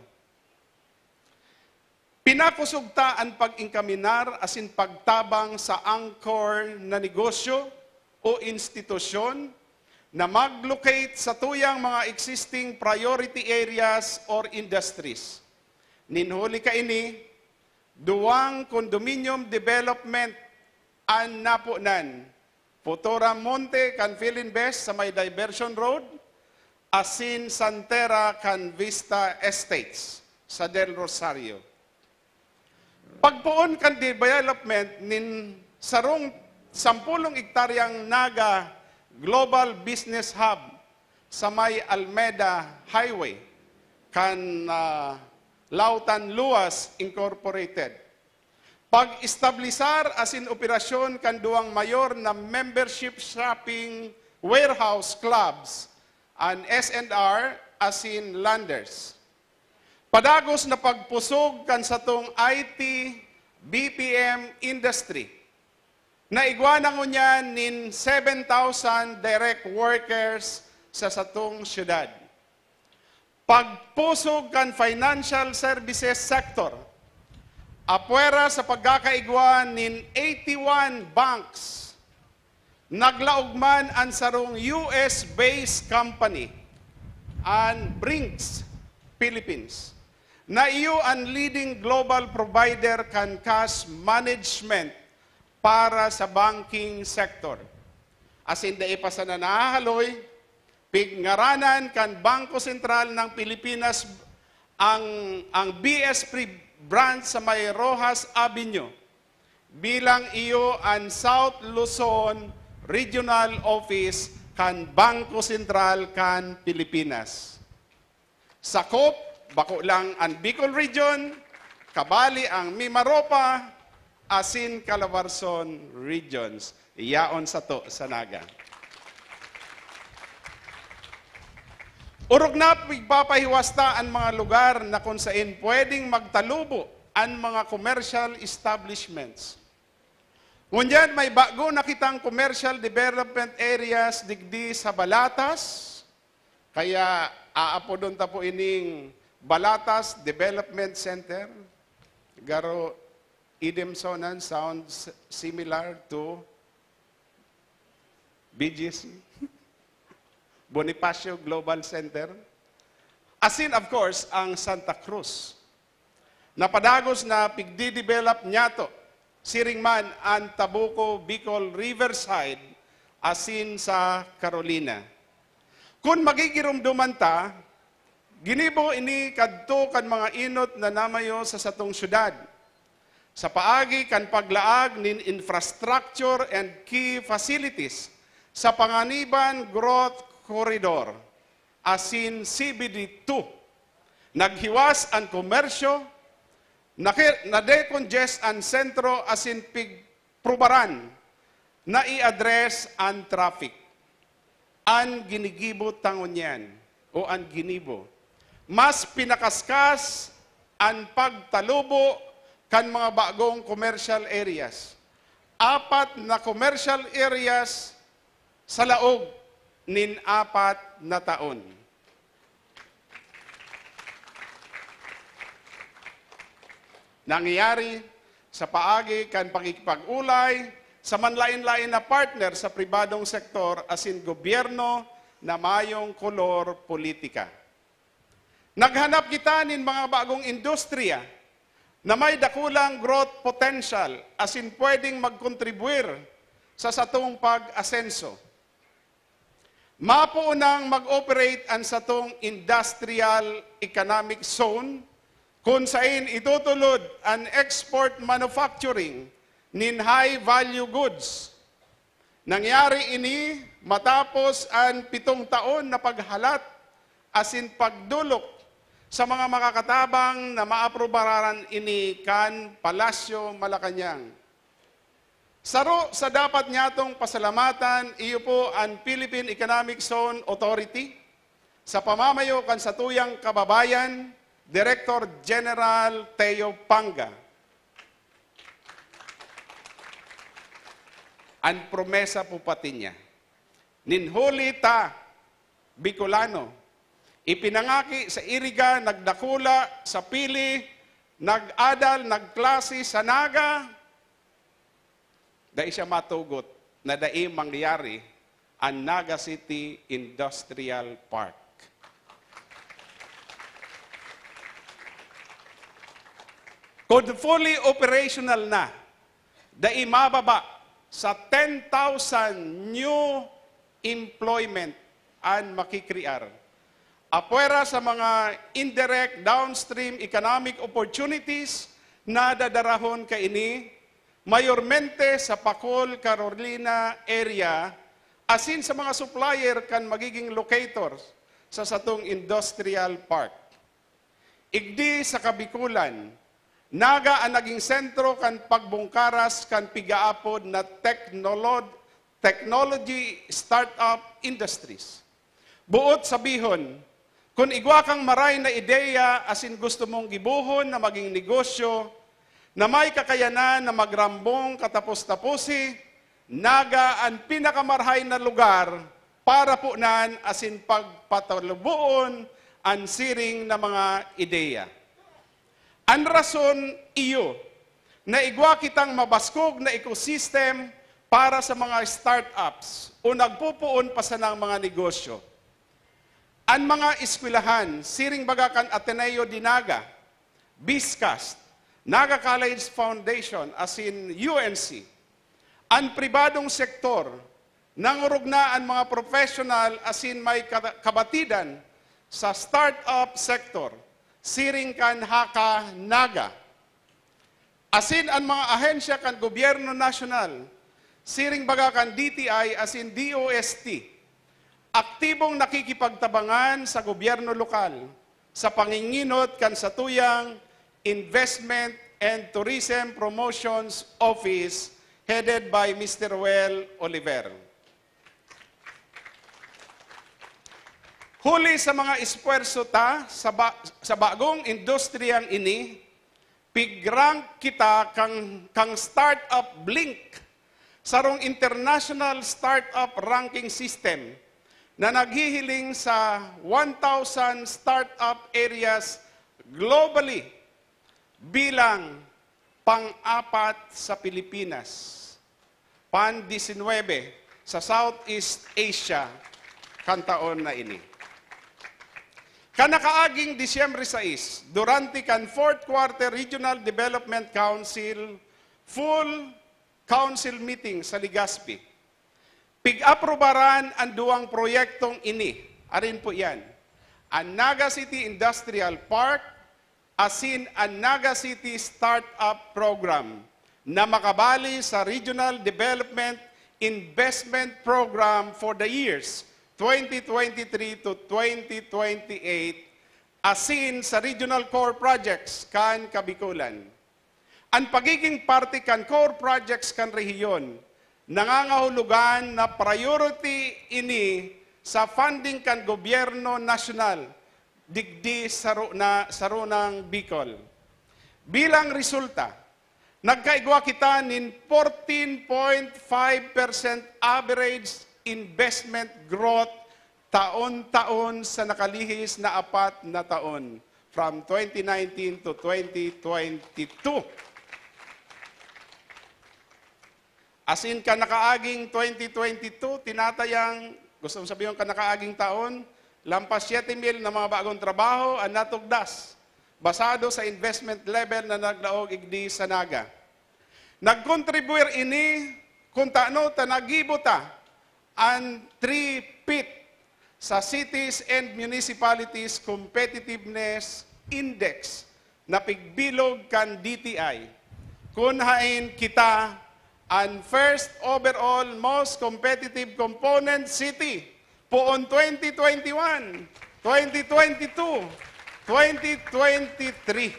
Pinakosog ta an pag-enkaminar asin pagtabang sa anchor na negosyo o institusyon na mag-locate sa tuyang mga existing priority areas or industries. Nin huli kaini, duwang condominium development an naponan, Futura Monte kan Filinvest sa may Diversion Road, asin Santera kan Vista Estates sa Del Rosario. Pagpoon kan development nin sarong sampulong ektaryang Naga Global Business Hub sa may Almeda Highway kan, ah, Lautan Luas Incorporated. Pag-establisar asin operasyon kan duwang mayor na membership shopping warehouse clubs, an S and R asin Landers. Padagos na pagpusog kan satong I T, B P M industry. Naigwa na ngunyan nin seven thousand direct workers sa satong syudad. Pagpusog kan financial services sector, apwera sa pagkakaigwa nin eighty-one banks, naglaog man an sarong U S-based company, an Brinks Philippines, na iyo an leading global provider kan cash management para sa banking sector. Asin dai pa sana nahahaloy, pigngaranan kan Bangko Sentral ng Pilipinas ang, ang B S P branch sa may Roxas Avenue bilang iyo an South Luzon Regional Office kan Bangko Sentral kan Pilipinas. Sakop, bako lang an Bicol Region, kabali ang Mimaropa asin Calabarzon Regions. Yaon sato sa Naga. Orog na pigpapahiwasta an mga lugar na kun saen pwedeng magtalubo an mga commercial establishments. Ngunyan, may bago na kitang commercial development areas digdi sa Balatas, kaya aapodon ta po ining Balatas Development Center. Garo, idem sonan, sounds similar to B G C, Bonifacio Global Center. Asin, of course, ang Santa Cruz. Napadagos na pigdidevelop niyato, siring man an Tabuco, Bicol, Riverside, asin sa Carolina. Kun magigiromdoman ta, ginibo ini kadto kan mga enot na namayo sa satong syudad, sa paagi kan paglaag nin infrastructure and key facilities sa Panganiban Growth Corridor asin C B D two. Naghiwas an komersyo, naki-, nadecongest an sentro asin pigprubaran na i-address an traffic. An ginigibo ta ngunyan, o an ginibo, mas pinakaskas an pagtalubo kan mga bagong commercial areas. Apat na commercial areas sa laog nin apat na taon. Nangyayari sa paagi kan pakikipag-ulay sa manlaen-laen na partner sa pribadong sektor asin gobyerno na mayong kolor politika. Naghanap kita nin mga bagong industriya na may dakulang growth potential asin pwedeng magkontribuir sa satong pag-asenso. Mapoon nang mag-operate an satong industrial economic zone, kun saen itutulod an export manufacturing nin high-value goods. Nangyari ini matapos an pitong taon na paghalat asin pagdolok sa mga makakatabang na maaprubaran ini kan Palasyo Malacañang. Saro sa dapat nyatong pasalamatan, iyo po an Philippine Economic Zone Authority, sa pamamayo kan satuyang kababayan, Director General Teo Panga. An promesa po pati niya, nin huli ta, Bicolano, ipinangaki sa iriga, nagdakula sa pili, nag-adal, nagklase sa Naga, dai siya matugot na dai mangyari an Naga City Industrial Park. Kun fully operational na, dai mababa sa ten thousand new employment an makikrear. Apwera sa mga indirect downstream economic opportunities na dadarahon kaini, mayormente sa Pacol, Carolina area, asin sa mga supplier kan magiging locators sa satong industrial park. Igdi sa Kabikulan, Naga an naging sentro kan pagbungkaras kan pigaapod na teknolod-, technology startup industries. Buot sabihon, kun igwa kang maray na ideya asin gusto mong gibohon na maging negosyo na may kakayanan na magrambong katapos-taposi, Naga an pinakamarahay na lugar para punan asin pagpataluboon an siring na mga ideya. An rason iyo na igwa kitang mabaskog na ecosystem para sa mga startups o nagpupoon pa sanang mga negosyo. An mga eskwelahan, siring baga kan Ateneo de Naga, BISCAST, Naga College Foundation, asin U N C. An pribadong sektor, nangorog na an mga professional asin may kata-, kabatidan sa startup sector, siring kan Haka Naga. Asin an mga ahensya kan gobyerno nasyonal, siring baga kan D T I asin D O S T, aktibong nakikipagtabangan sa gobyerno lokal sa panginginot kan satuyang Investment and Tourism Promotions Office headed by Mister Well Oliver. Huli sa mga espuwerso ta sa ba-, sa bagong industriyang ini, pig-rank kita kan, kan Startup Blink, sarong international startup ranking system na naghihiling sa one thousand startup areas globally, bilang pang-apat sa Pilipinas, pan-disinwebe sa Southeast Asia kan taon na ini. Kan nakaaging Disyembre sais, durante kan fourth quarter Regional Development Council full council meeting sa Legazpi, pig-aprobaran an duwang proyektong ini. Arin po iyan, an Naga City Industrial Park asin an Naga City Startup Program na makabali sa Regional Development Investment Program for the years twenty twenty-three to twenty twenty-eight asin sa Regional Core Projects kan Kabikulan. An pagiging parte kan core projects kan rehiyon, nangangahulugan na priority ini sa funding kan gobyerno nasyonal digdi sa ru-, na, sa Runang Bicol. Bilang resulta, nagkaigwa kita nin fourteen point five percent average investment growth taon-taon sa nakalihis na apat na taon, from twenty nineteen to twenty twenty-two. Asin kan nakaaging twenty twenty-two, tinatayang, gusto kong sabihin kan nakaaging taon, lampas siyete mil na mga bagong trabaho an natugdas, basado sa investment level na naglaog igdi sa Naga. Nagkontribuyar ini kun tano ta nagibo ta an three-peat sa Cities and Municipalities Competitiveness Index na pigbilog kan D T I, kun haen kita an first overall most competitive component city poon twenty twenty-one, twenty twenty-two, twenty twenty-three.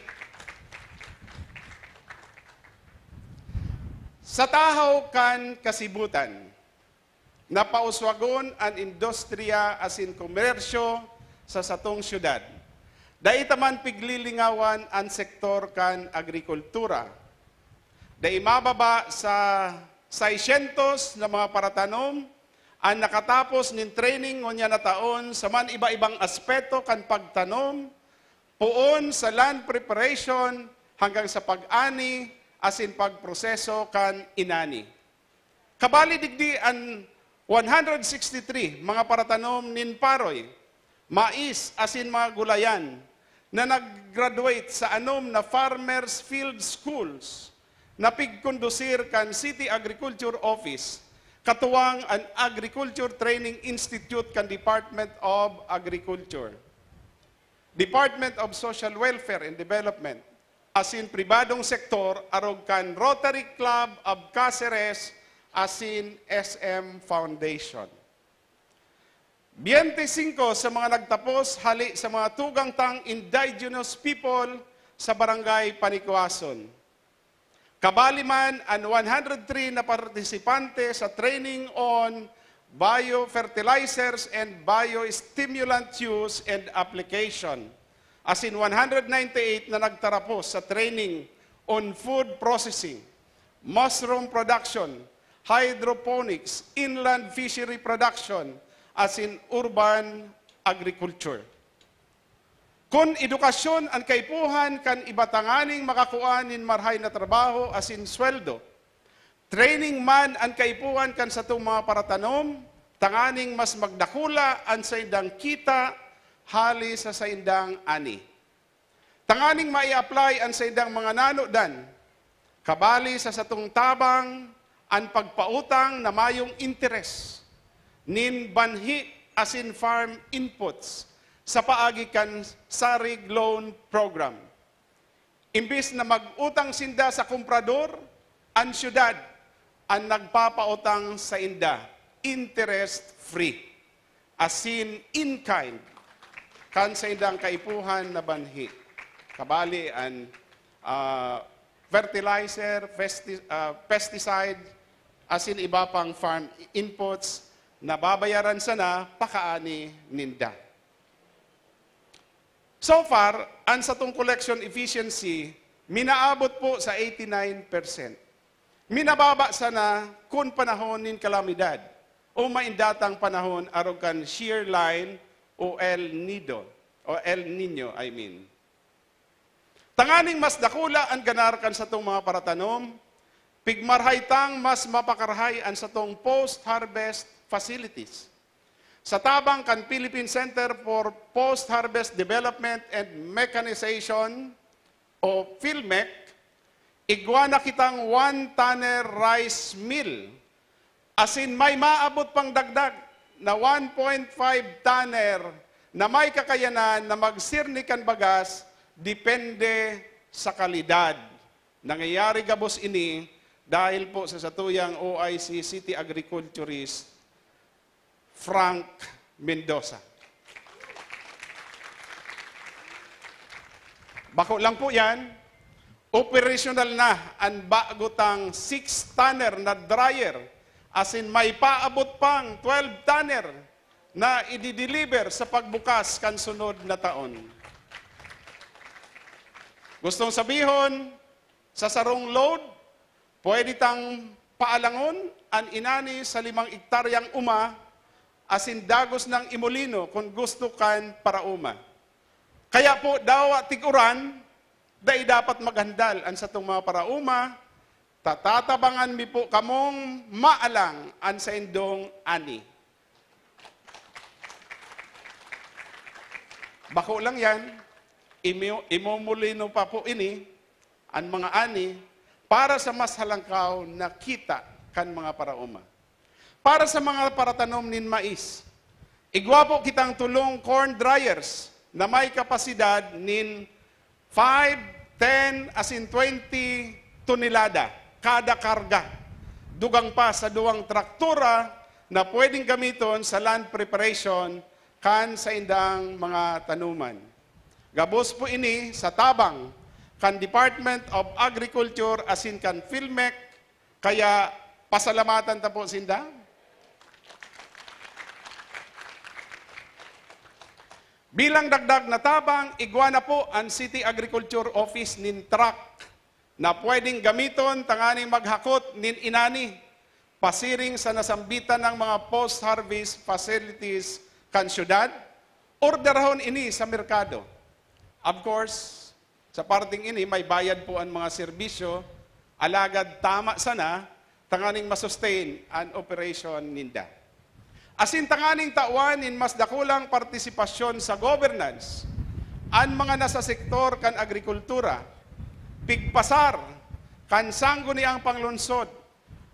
Sa tahaw kan kasibutan, napauswagon an industriya asin komersyo sa satong syudad. Dai ta man piglilingawan an sektor kan agrikultura. Dai mababa sa seiscientos na mga paratanom an nakatapos nin training ngunyan na taon sa man iba-ibang aspeto kan pagtanom, poon sa land preparation hanggang sa pag-ani asin pagproseso kan inani. Kabali digdi an One hundred sixty-three mga paratanom nin paroy, mais asin mga gulayan na nag-graduate sa anom na Farmers Field Schools na pigkondusir kan City Agriculture Office, katuwang an Agriculture Training Institute kan Department of Agriculture, Department of Social Welfare and Development, asin pribadong sektor arog kan Rotary Club of Caceres asin S M Foundation. Biyente singko sa mga nagtapos hali sa mga tugang tang indigenous people sa Barangay Panicuason. Kabali man an one hundred three na partisipante sa training on biofertilizers and biostimulant use and application, asin one hundred ninety-eight na nagtarapos sa training on food processing, mushroom production, hydroponics, inland fishery production, asin urban agriculture. Kun edukasyon an kaipuhan kan iba tanganing makakua nin marhay na trabaho asin sweldo, training man an kaipuhan kan satong mga paratanom tanganing mas magdakula an saindang kita hali sa saindang ani. Tanganing mai-apply an saindang mga nanodan, kabali sa satong tabang an pagpautang na mayong interes nin banhi asin farm inputs sa paagi kan Sarig Loan Program. Imbis na mag-utang sinda sa komprador, an syudad an nagpapautang sainda, interest-free, asin in kind, kan saindang kaipuhan na banhi. Kabali an, ah, fertilizer, pesti-, ah, pesticide, asin iba pang farm inputs na babayaran sana pakaani ninda. So far, an satong collection efficiency minaabot po sa eighty-nine percent. Minababa sana kun panahon nin kalamidad o maindatang panahon arog kan shear line o El Nido, o El Niño, I mean. Tanganing mas dakula an ganar kan satong mga paratanom, pigmarhay tang mas mapakarahay an satong post-harvest facilities. Sa tabang kan Philippine Center for Post-Harvest Development and Mechanization o PhilMec, igwa na kitang one tonner rice mill, asin may maabot pang dagdag na one point five tonner na may kakayanan na magsirni kan bagas depende sa kalidad. Nangyayari gabos ini dahil po sa satuyang O I C city agriculturist, Frank Mendoza. Bako lang po yan, operasyonal na an bago tang six-tonner na dryer, asin may paabot pang twelve-tonner na idideliver sa pagbukas kan sunod na taon. Gustong sabihon, sa sarong load, pwede tang paalangon an inani sa limang ektaryang uma asin dagos nang imolino kun gusto kan parauma. Kaya po, dawa tig-uran, dai dapat maghandal an satong mga parauma, ta tatabangan mi po kamong maalang an saindong ani. Bako lang yan, imo-, imomolino pa po ini, an mga ani, para sa mas halangkaw na kita kan mga parauma. Para sa mga paratanom nin mais, igwa po kitang tolong corn dryers na may kapasidad nin five, ten, asin twenty tonelada kada karga. Dugang pa sa duwang traktura na pwedeng gamiton sa land preparation kan saindang mga tanuman. Gabos po ini sa tabang kan Department of Agriculture asin kan PhilMec, kaya pasalamatan ta po sinda. Bilang dagdag na tabang, igwa na po an City Agriculture Office nin truck na pwedeng gamiton tanganing maghakot nin inani pasiring sa nasambitan ng mga post-harvest facilities kan syudad. Orderahon ini sa merkado. Of course, sa parting ini, may bayad po an mga serbisyo, alagad tama sana tanganing masustain an operation ninda. Asin tanganing tawan nin mas dakulang partisipasyon sa governance an mga nasa sektor kan agrikultura, pigpasar kan Sangguniang Panglungsod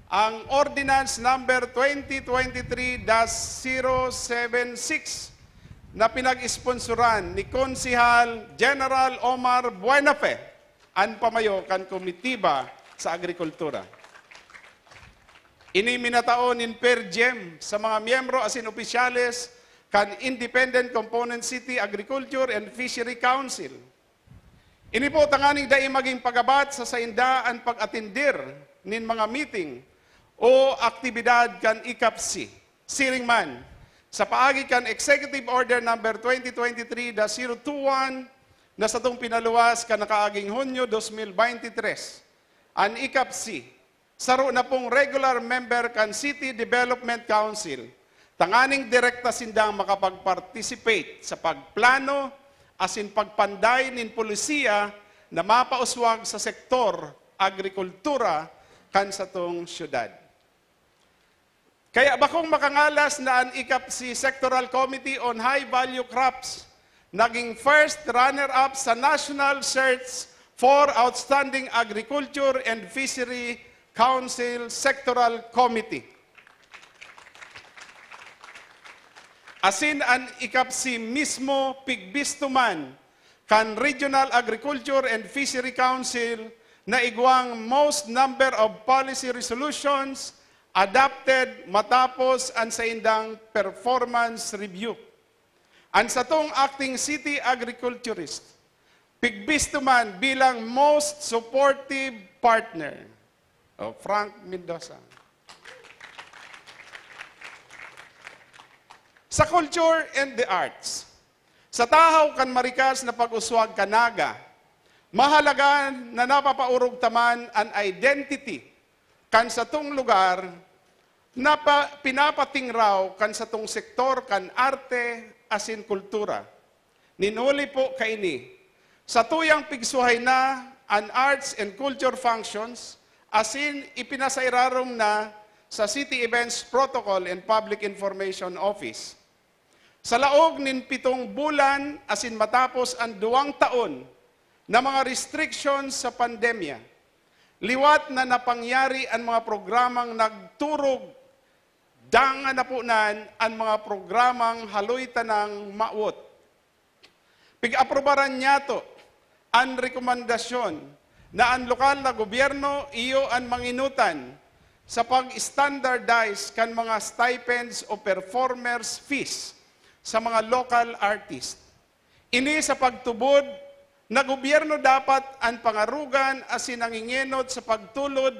ang Ordinance Number twenty twenty-three dash zero seven six na pinag-esponsoran ni Konsehal General Omar Buenafe, an pamayo kan Komitiba sa Agrikultura. Ini minatao nin per diem sa mga miyembro asin opisyales kan Independent Component City Agriculture and Fishery Council. Ini po tanganing dai magin pagabat sa sainda an pag-atendir nin mga meeting o aktibidad kan I C A P C. Siring man, sa paagi kan Executive Order Number twenty twenty-three dash zero two one na satong pinaluwas kan nakaaging Hunyo dos mil baynte tres, an I C A P C, saro na pong regular member kan City Development Council, tanganing direkta sindang makapag-participate sa pagplano asin pagpanday nin polisiya na mapauswag sa sektor agrikultura kan satong syudad. Kaya bakong makangalas na an I C A P C Sectoral Committee on High Value Crops naging first runner-up sa National Search for Outstanding Agriculture and Fishery Council Sectoral Committee. Asin an I C A P C mismo pigbisto man kan Regional Agriculture and Fishery Council na igwang most number of policy resolutions adopted matapos an saindang performance review. An satong acting city agriculturist, pigbisto man bilang most supportive partner. O, Frank Mendoza. Sa culture and the arts, sa tahaw kan marikas na pag-uswag kan Naga, mahalaga na napapaorog ta man an identity kan satong lugar na pa-, pinapatingraw kan satong sektor kan arte asin kultura. Nin huli po kaini, satuyang pigsuhay na an arts and culture functions asin ipinasairarom na sa City Events Protocol and Public Information Office. Sa laog nin pitong bulan asin matapos an duwang taon na mga restrictions sa pandemya, liwat na napangyari an mga programang nagturog dangan naponan an mga programang haloy tanang mawot. Pig-aprobaran niyato an rekomendasyon na an lokal na gobyerno iyo an mangenotan sa pag-standardize kan mga stipends o performers' fees sa mga local artist. Ini sa pagtubod na gobyerno dapat an pangarogan asin nangengenot sa pagtulod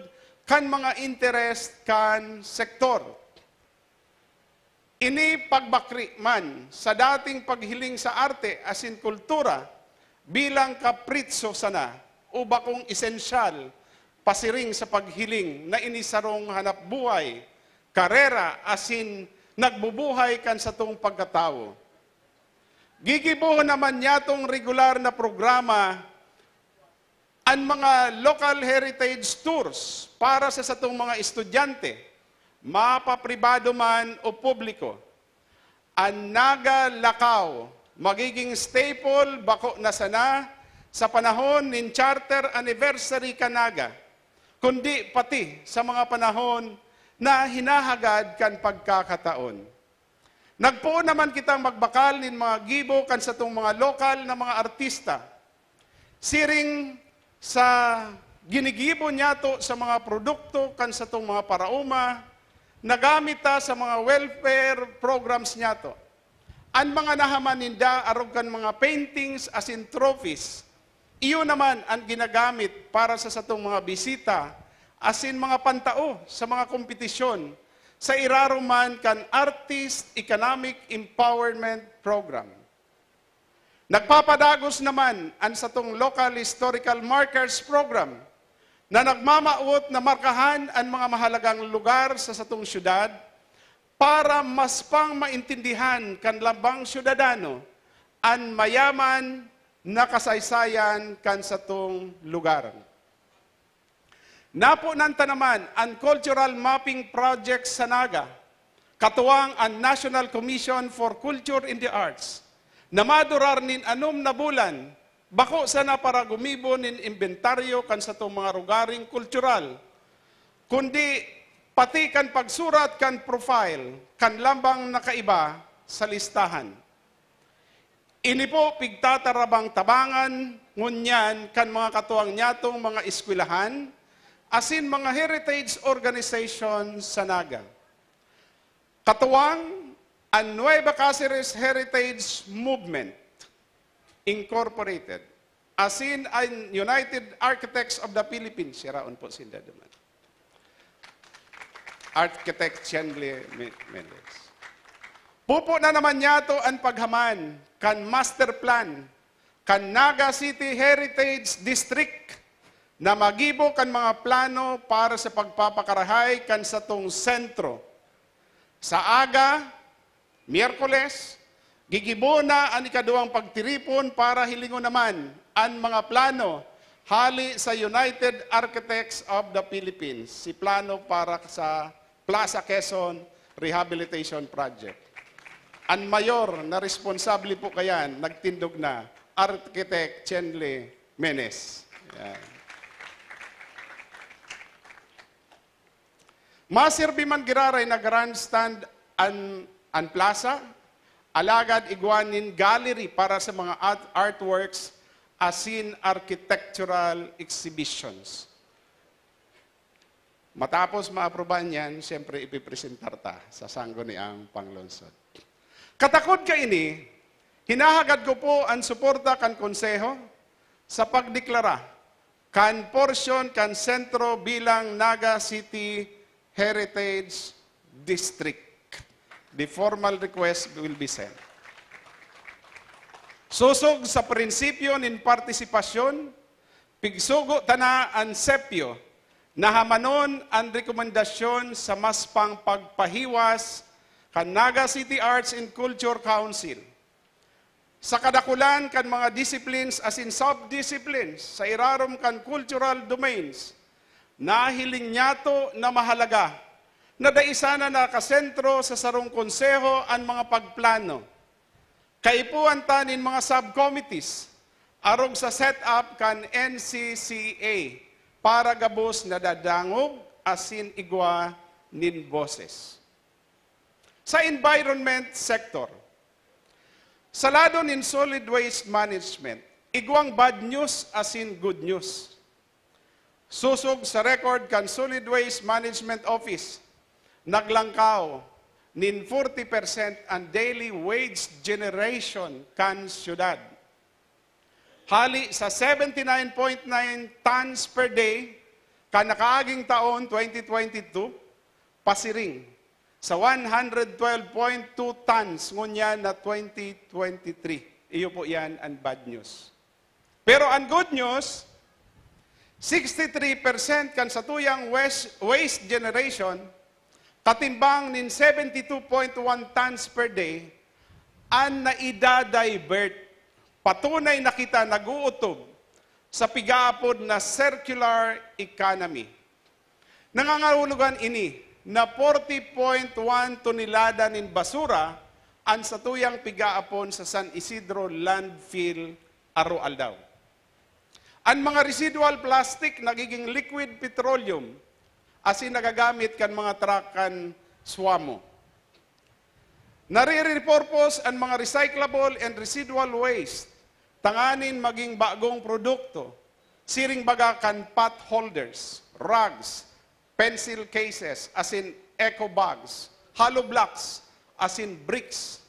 kan mga interes kan sektor. Ini pagbakri man sa dating paghiling sa arte asin kultura bilang kapritso sana o bakong esensyal pasiring sa paghiling na ini sarong hanapbuhay, karera asin nagbubuhay kan satong pagkatawo. Gigibohon naman niyatong regular na programa an mga local heritage tours para sa satong mga estudyante, mapapribado man o publiko. An Naga Lakaw magiging staple bako na sana sa panahon nin Charter Anniversary kan Naga, kundi pati sa mga panahon na hinahagad kan pagkakataon. Nagpoon naman kitang magbakal nin mga gibo kan satong mga lokal na mga artista. Siring sa ginigibo niyato sa mga produkto kan satong mga paraoma, nagamit ta sa mga welfare programs niyato. An mga nahaman ninda arog kan mga paintings asin trophies, iyo naman an ginagamit para sa satong mga bisita asin mga pantao sa mga kompetisyon sa irarom man kan Artist Economic Empowerment Program. Nagpapadagos naman an satong Local Historical Markers Program na nagmamawot na markahan an mga mahalagang lugar sa satong syudad para mas pang maintindihan kan lambang syudadano an mayaman na kasaysayan kan satong lugar. Naponan ta naman an Cultural Mapping Project sa Naga katuwang an National Commission for Culture and the Arts, na madurar nin anom na bulan, bako sana para gumibo nin imbentaryo kan satong mga rugaring kultural, kundi pati kan pagsurat kan profile kan lambang na kaiba sa listahan. Ini po pigtatarabang-tabangan ngunyan kan mga katuwang nyatong mga eskwelahan asin mga heritage organization sa Naga. Katuwang an Nueva Caceres Heritage Movement Incorporated asin an United Architects of the Philippines, siraon po sinda duman. Architect Chengle Me-, Mendez. Pupo na naman niyato an paghaman kan master plan kan Naga City Heritage District na magibo kan mga plano para sa pagpapakarahay kan satong sentro. Sa aga, Miyerkules, gigibo na an ikaduwang pagtiripon para hilingon naman an mga plano hali sa United Architects of the Philippines, si plano para sa Plaza Quezon Rehabilitation Project. An mayor na responsable po kayan, nagtindog na, Architect Chenle Menes. Yan. Masirbi man giraray na grandstand an, an plaza, alagad igwa nin gallery para sa mga art-, artworks asin architectural exhibitions. Matapos maaprubahan yan, siyempre ipipresentar ta sa sangguniang panglungsod. Katakod kaini, hinahagad ko po an suporta kan Konseho sa pagdeklara kan porsyon kan sentro bilang Naga City Heritage District. The formal request will be sent. Sosog sa prinsipyo nin partisipasyon, pigsugo ta na an SEPIO na hamanon an rekomendasyon sa maspang pagpahiwas kan Naga City Arts and Culture Council. Sa kadakulan kan mga disciplines asin sub-disciplines sa irarom kan cultural domains, nahiling niyato na mahalaga na dai sana nakasentro sa sarong konseho an mga pagplano. Kaipuhan ta nin mga subcommittees arog sa set-up kan N C C A para gabos nadadangog asin igwa nin boses. Sa environment sector, sa lado nin solid waste management, igwang bad news asin good news. Sosog sa record kan Solid Waste Management Office, naglangkaw nin forty percent an daily waste generation kan syudad. Hali sa seventy nine point nine tons per day kan nakaaging taon, twenty twenty-two, pasiring sa one hundred twelve point two tons ngunyan na twenty twenty-three. Iyo po yan an bad news. Pero an good news, sixty-three percent kan satuyang waste, waste generation, katimbang nin seventy-two point one tons per day, an naida-divert. Patunay na kita nag-uutob sa pigaapod na circular economy. Nangangahulugan ini na forty point one tonelada nin basura an satuyang pigaapon sa San Isidro landfill aroaldaw. An mga residual plastic nagiging liquid petroleum asin nagagamit kan mga truck kan Suamo. Nare-repurpose an mga recyclable and residual waste tanganing maging bagong produkto, siring baga kan pot holders, rags, pencil cases, asin eco bags, hollow blocks, asin bricks.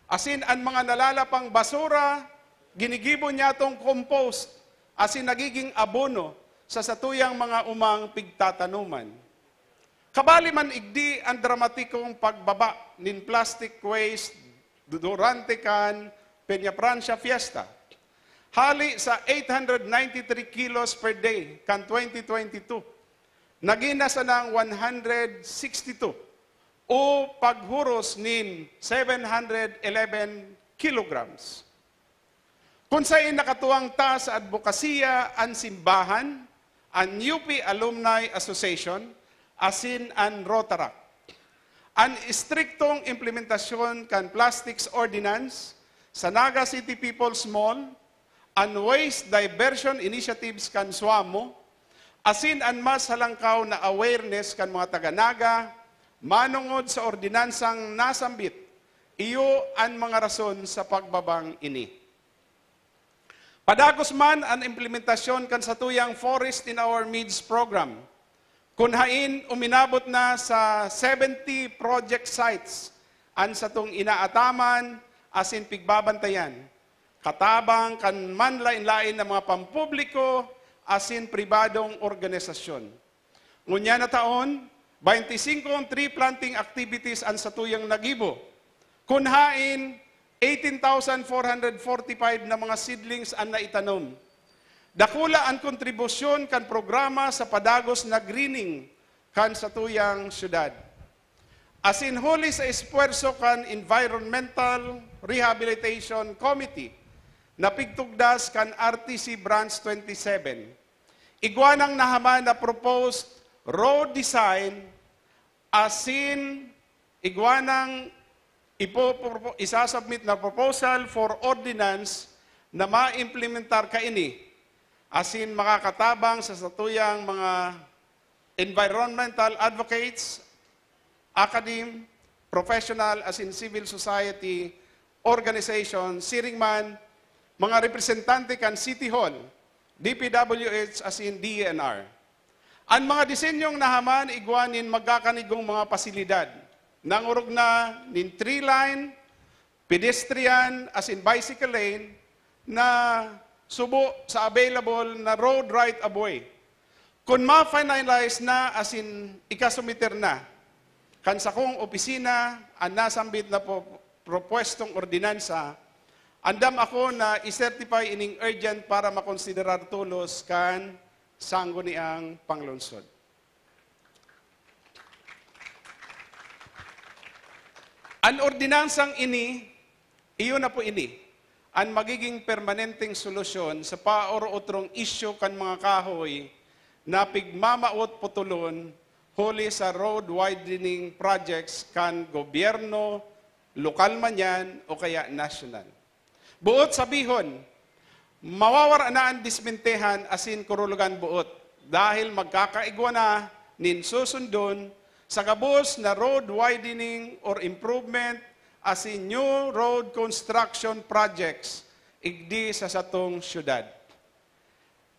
Asin an mga nalalapang basura, ginigibo niyatong compost, asin nagiging abono sa satuyang mga umang pigtatanuman. Kabali man igdi an dramatikong pagbaba nin plastic waste du-, durante kan Peñafrancia Fiesta. Hali sa eight hundred ninety-three kilos per day kan twenty twenty-two, nagin na sanang one hundred sixty-two o paghuros nin seven hundred eleven kilograms. Kun saen nakatuwang ta sa adbokasiya an simbahan, an U P Alumni Association, asin an Rotaract. An istriktong implementasyon kan Plastics Ordinance sa Naga City People's Mall, an waste diversion initiatives kan SWAMO, asin an mas halangkaw na awareness kan mga taga-Naga manongod sa ordinansang nasambit, iyo an mga rason sa pagbabang ini. Padagos man an implementasyon kan satuyang Forest in Our Midst program, kun hain uminabot na sa seventy project sites an satong inaataman asin pigbabantayan, katabang kan manlaen-laen na mga pampubliko asin pribadong organisasyon. Ngunyan na taon, twenty-five tree planting activities an satuyang nagibo. Kun hain, eighteen thousand four hundred forty-five na mga seedlings an naitanom. Dakula an kontribusyon kan programa sa padagos na greening kan satuyang syudad. Asin huli sa espuwerso kan Environmental Rehabilitation Committee na pigtugdas kan R T C Branch twenty-seven, igwa nang nahaman na proposed road design asin igwa nang ipo-, propo-, isasubmit na proposal for ordinance na maimplementar kaini asin makakatabang sa satuyang mga environmental advocates, academe, professional asin civil society organization, siring man mga representante kan City Hall, D P W H asin D E N R. An mga disenyong nahaman igwa nin magkakanigong mga pasilidad, nangorog na nin tree line, pedestrian asin bicycle lane na subo sa available na road right of way. Kun ma-finalize na asin ikasumiter na kan sakong opisina an nasambit na po-, propuestong ordinansa, andam ako na i-certify ining urgent para makonsiderar tolos kan Sangguniang Panglungsod. An ordinansang ini, iyo na po ini, an magiging permanenteng solusyon sa paoro-otrong isyu kan mga kahoy na pigmamawot putulon huli sa road widening projects kan gobyerno, lokal man yan o kaya nasyonal. Boot sabihon, mawawara na an dismentehan asin kurulugan boot, dahil magkakaigwa na nin susundon sa gabos na road widening or improvement asin new road construction projects igdi sa satong syudad.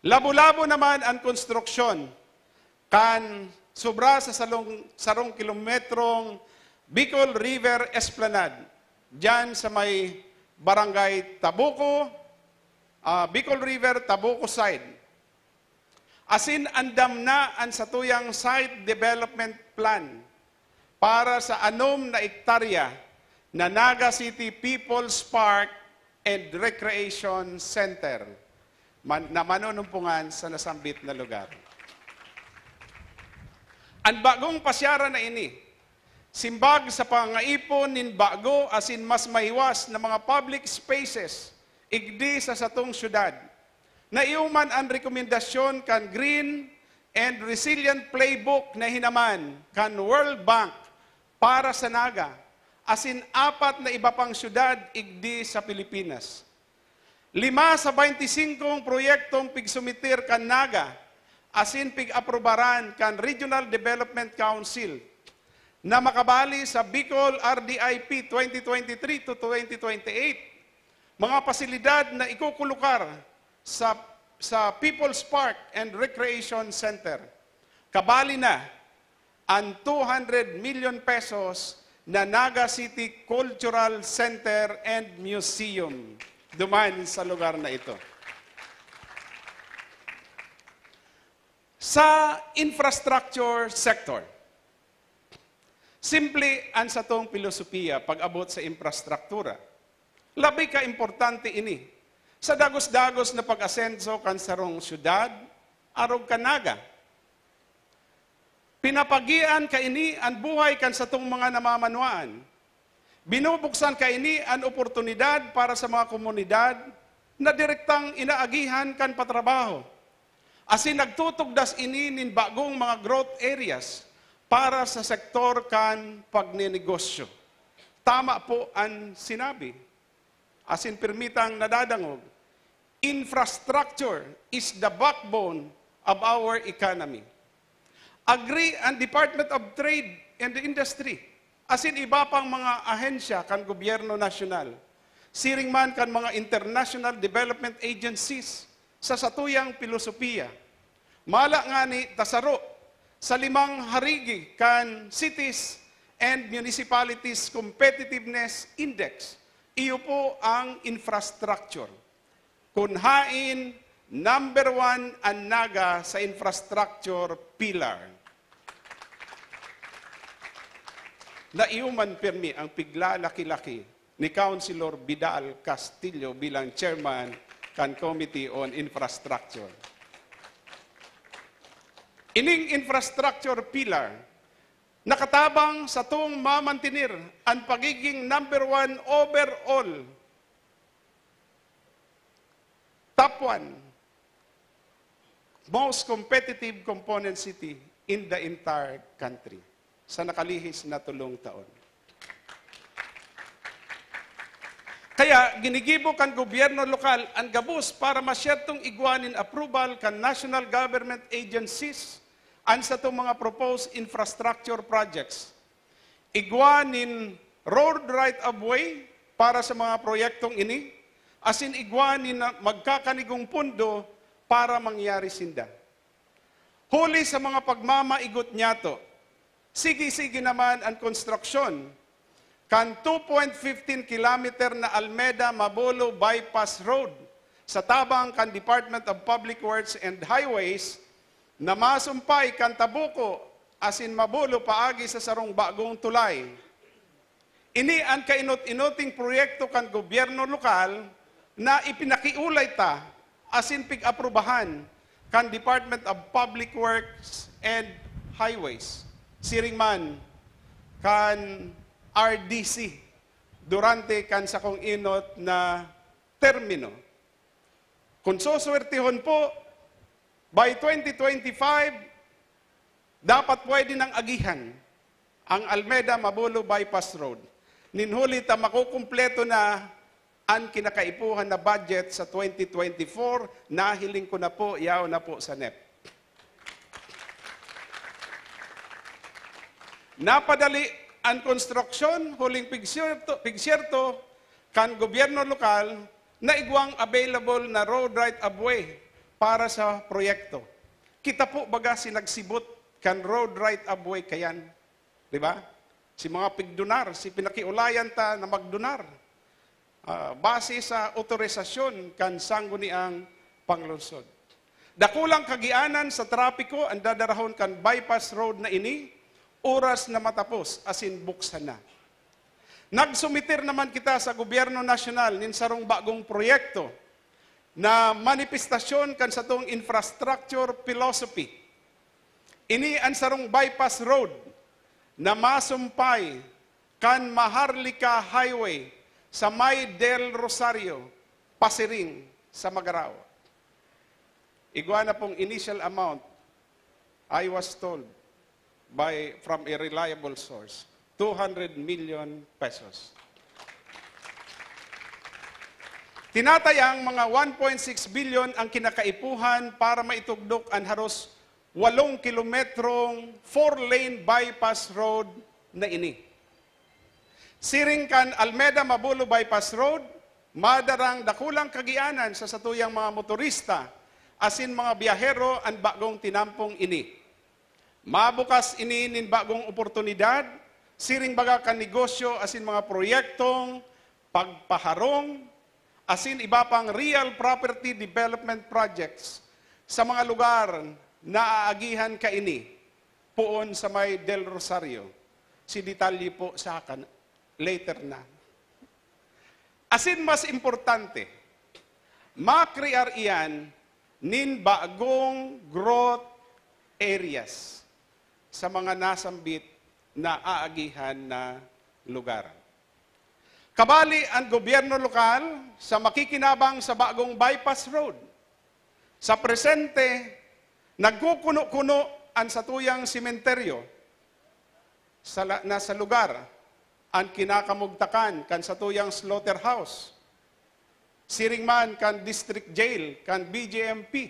Labo-labo naman an konstruksyon kan sobra sa salong-, sarong kilometrong Bicol River Esplanade, diyan sa may Barangay Tabuco, ah, Bicol River, Tabuco side. Asin andam na an satuyang site development plan para sa anom na ektarya na Naga City People's Park and Recreation Center, man-, na manunumpungan sa nasambit na lugar. An bagong pasyaran na ini, simbag sa pangaipon nin bago asin mas mahiwas na mga public spaces igdi sa satong syudad, naiuman an rekomendasyon kan Green and Resilient Playbook na hinaman kan World Bank para sa Naga, asin apat na iba pang syudad igdi sa Pilipinas. Lima sa baynti singkong proyektong pigsumitir kan Naga asin pig-aprobaran kan Regional Development Council na makabali sa Bicol R D I P twenty twenty-three to twenty twenty-eight, mga pasilidad na ikukulukar sa, sa People's Park and Recreation Center. Kabali na an two hundred million pesos na Naga City Cultural Center and Museum duman sa lugar na ito. Sa infrastructure sector, simple an satong pilosopiya pag-abot sa infrastruktura. Labi ka importante ini sa dagos-dagos na pag-asenso kan sarong syudad arog kan Naga. Pinapagian kaini an buhay kan satong mga namamanwaan. Binubuksan kaini an oportunidad para sa mga komunidad na direktang inaagihan kan patrabaho. Asin nagtutugdas ini nin bagong mga growth areas para sa sektor kan pagnenegosyo. Tama po an sinabi, asin pirmi tang nadadangog, infrastructure is the backbone of our economy. Agree ang Department of Trade and Industry asin iba pang mga ahensya kan gobyerno nasyonal, siring man kan mga international development agencies, sa satuyang pilosopiya. Mala ngani ta saro sa limang harigi kan Cities and Municipalities Competitiveness Index, iyo po ang infrastructure. Kun haen, number one an Naga sa infrastructure pillar. Naiuman pirmi ang piglalaki-laki ni Councilor Vidal Castillo bilang chairman kan Committee on Infrastructure. Ining infrastructure pillar nakatabang satong mamantener an pagiging number one overall, top one, most competitive component city in the entire country sa nakalihis na tolong taon. Kaya ginigibo kan gobyerno lokal an gabos para masyertong igwa nin approval kan national government agencies an satong mga proposed infrastructure projects. Igwa nin road right of way para sa mga proyektong ini, asin igwa nin na-, magkakanigong pondo para mangyari sinda. Huli sa mga pagmamaigot niyato, sige-sige naman an konstruksyon kan two point fifteen kilometer na Almeda-Mabolo Bypass Road sa tabang kan Department of Public Works and Highways na masumpay kan Tabuco asin Mabolo paagi sa sarong bagong tulay. Ini an kainot-inoting proyekto kan gobyerno lokal na ipinakiolay ta asin pig-aprubahan kan Department of Public Works and Highways, siring man kan R D C, durante kan sakong inot na termino. Kung suswertehon po, by twenty twenty-five, dapat pwede nang agihan ang Almeda-Mabolo Bypass Road. Nin huli ta makukumpleto na an kinakaipuhan na budget sa twenty twenty-four, nahiling ko na po, yaon na po sa NEP. Napadali an konstruksyon, huling pigsyerto, pigsyerto kan gobyerno lokal na igwang available na road right of way para sa proyekto. Kita po baga si nagsibot kan road right of way kayan, di ba? Si mga pigdonar, si pinakiulayan ta na magdonar, ah, base sa otorisasyon kan Sangguniang Panglungsod. Dakulang kagianan sa trapiko an dadarahon kan bypass road na ini, oras na matapos asin buksan na. Nagsumiter naman kita sa gobyerno nasyonal nin sarong bagong proyekto na manifestasyon kan satong infrastructure philosophy. Ini an sarong bypass road na masumpay kan Maharlika Highway sa may Del Rosario, pasiring sa Magarao. Igwa na pong initial amount, I was told by, from a reliable source, two hundred million pesos. Tinatayang mga one point six billion ang kinakaipuhan para maitugdok an haros walong kilometrong four-lane bypass road na ini. Siring kan Almeda-Mabolo Bypass Road, madarang dakulang kagianan sa satuyang mga motorista asin mga biyahero an bagong tinampong ini. Mabukas ini nin bagong oportunidad, siring baga kan negosyo asin mga proyektong pagpaharong, asin iba pang real property development projects sa mga lugar na aagihan kaini, poon sa may Del Rosario. Si detalye po sa kan-, later na. Asin mas importante, makrear iyan nin bagong growth areas sa mga nasambit na aagihan na lugar. Kabali, ang gobyerno lokal sa makikinabang sa bagong bypass road. Sa presente, nagkukuno-kuno an satuyang sementeryo sa la-, na sa lugar an kinakamugtakan kan satuyang slaughterhouse, siring man kan district jail kan B J M P,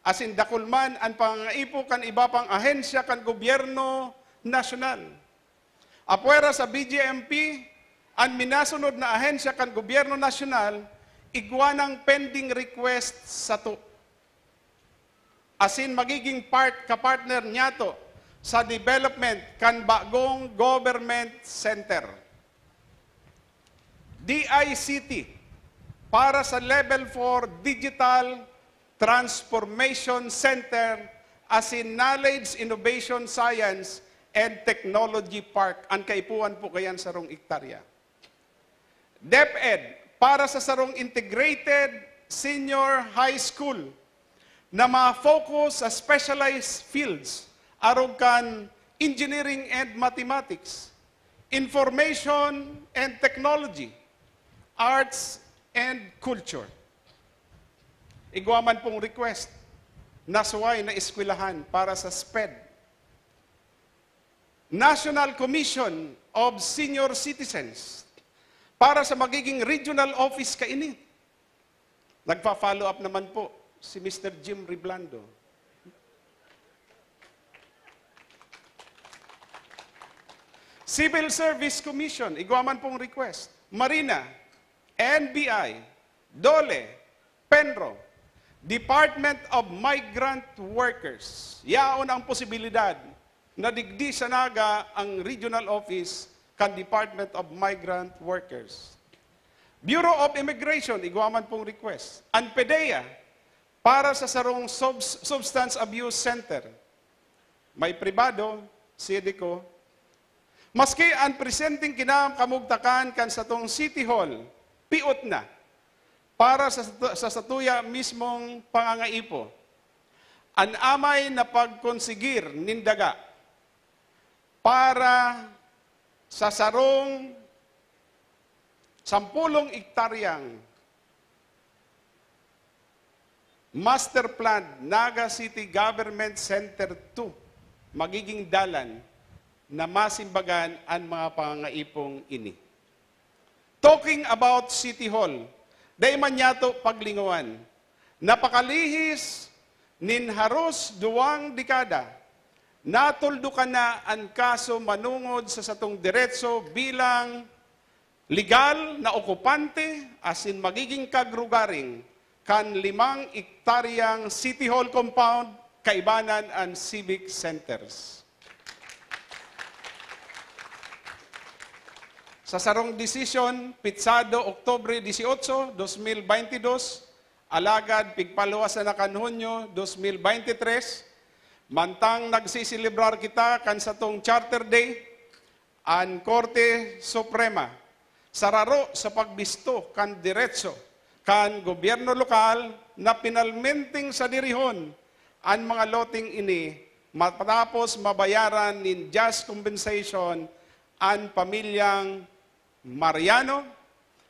asin dakul man an pangangaipo kan iba pang ahensya kan gobyerno nasyonal. Apwera sa B J M P, an minasunod na ahensya kan gobyerno nasyonal igwa nang pending request sato, asin magiging part, kapartner niyato sa development kan bagong government center. D I C T, para sa Level four Digital Transformation Center asin Knowledge Innovation Science and Technology Park. An kaipuhan po kayan sarong ektarya. DepEd, para sa sarong integrated senior high school na ma-focus sa specialized fields, arog kan engineering and mathematics, information and technology, arts and culture. Igwa man pong request na suway na eskwelahan para sa SPED, National Commission of Senior Citizens, para sa magiging regional office kaini. Nagfa-follow up naman po si Mister Jim Reblando. Civil Service Commission, igwa man pong request. Marina, N B I, DOLE, PENRO, Department of Migrant Workers. Yaon ang posibilidad na digdi sa Naga ang regional office kan Department of Migrant Workers. Bureau of Immigration, igwa man pong request. An PDEA, para sa sarong subs-, substance abuse center. May pribado, CDCO. Maski an presenteng kinakamugtakan kan satong City Hall, piot na para sa, sa satuya mismong pangangaipo. An amay na pagkonsigir nin daga para sa sarong sampulong ektaryang master plan, Naga City Government Center two, magiging dalan na masimbagan an mga pangangaipong ini. Talking about City Hall, dai man niyato paglingawan, napakalihis nin haros duwang dekada, natuldukan na an kaso manongod sa satong deretso bilang legal na okupante asin magiging kagrugaring kan limang ektaryang City Hall compound, kaibanan an civic centers. Sa sarong desisyon, pitsado Oktubre dieciocho, dos mil baintidos, alagad pigpaluwas na kan Hunyo dos mil baintitres, mantang nagseselebrar kita kan satong Charter Day, an Korte Suprema, sararo sa pagbisto kan deretso kan gobyerno lokal na pinalmenteng sadirihon an mga loteng ini matapos mabayaran nin just compensation an pamilyang Mariano,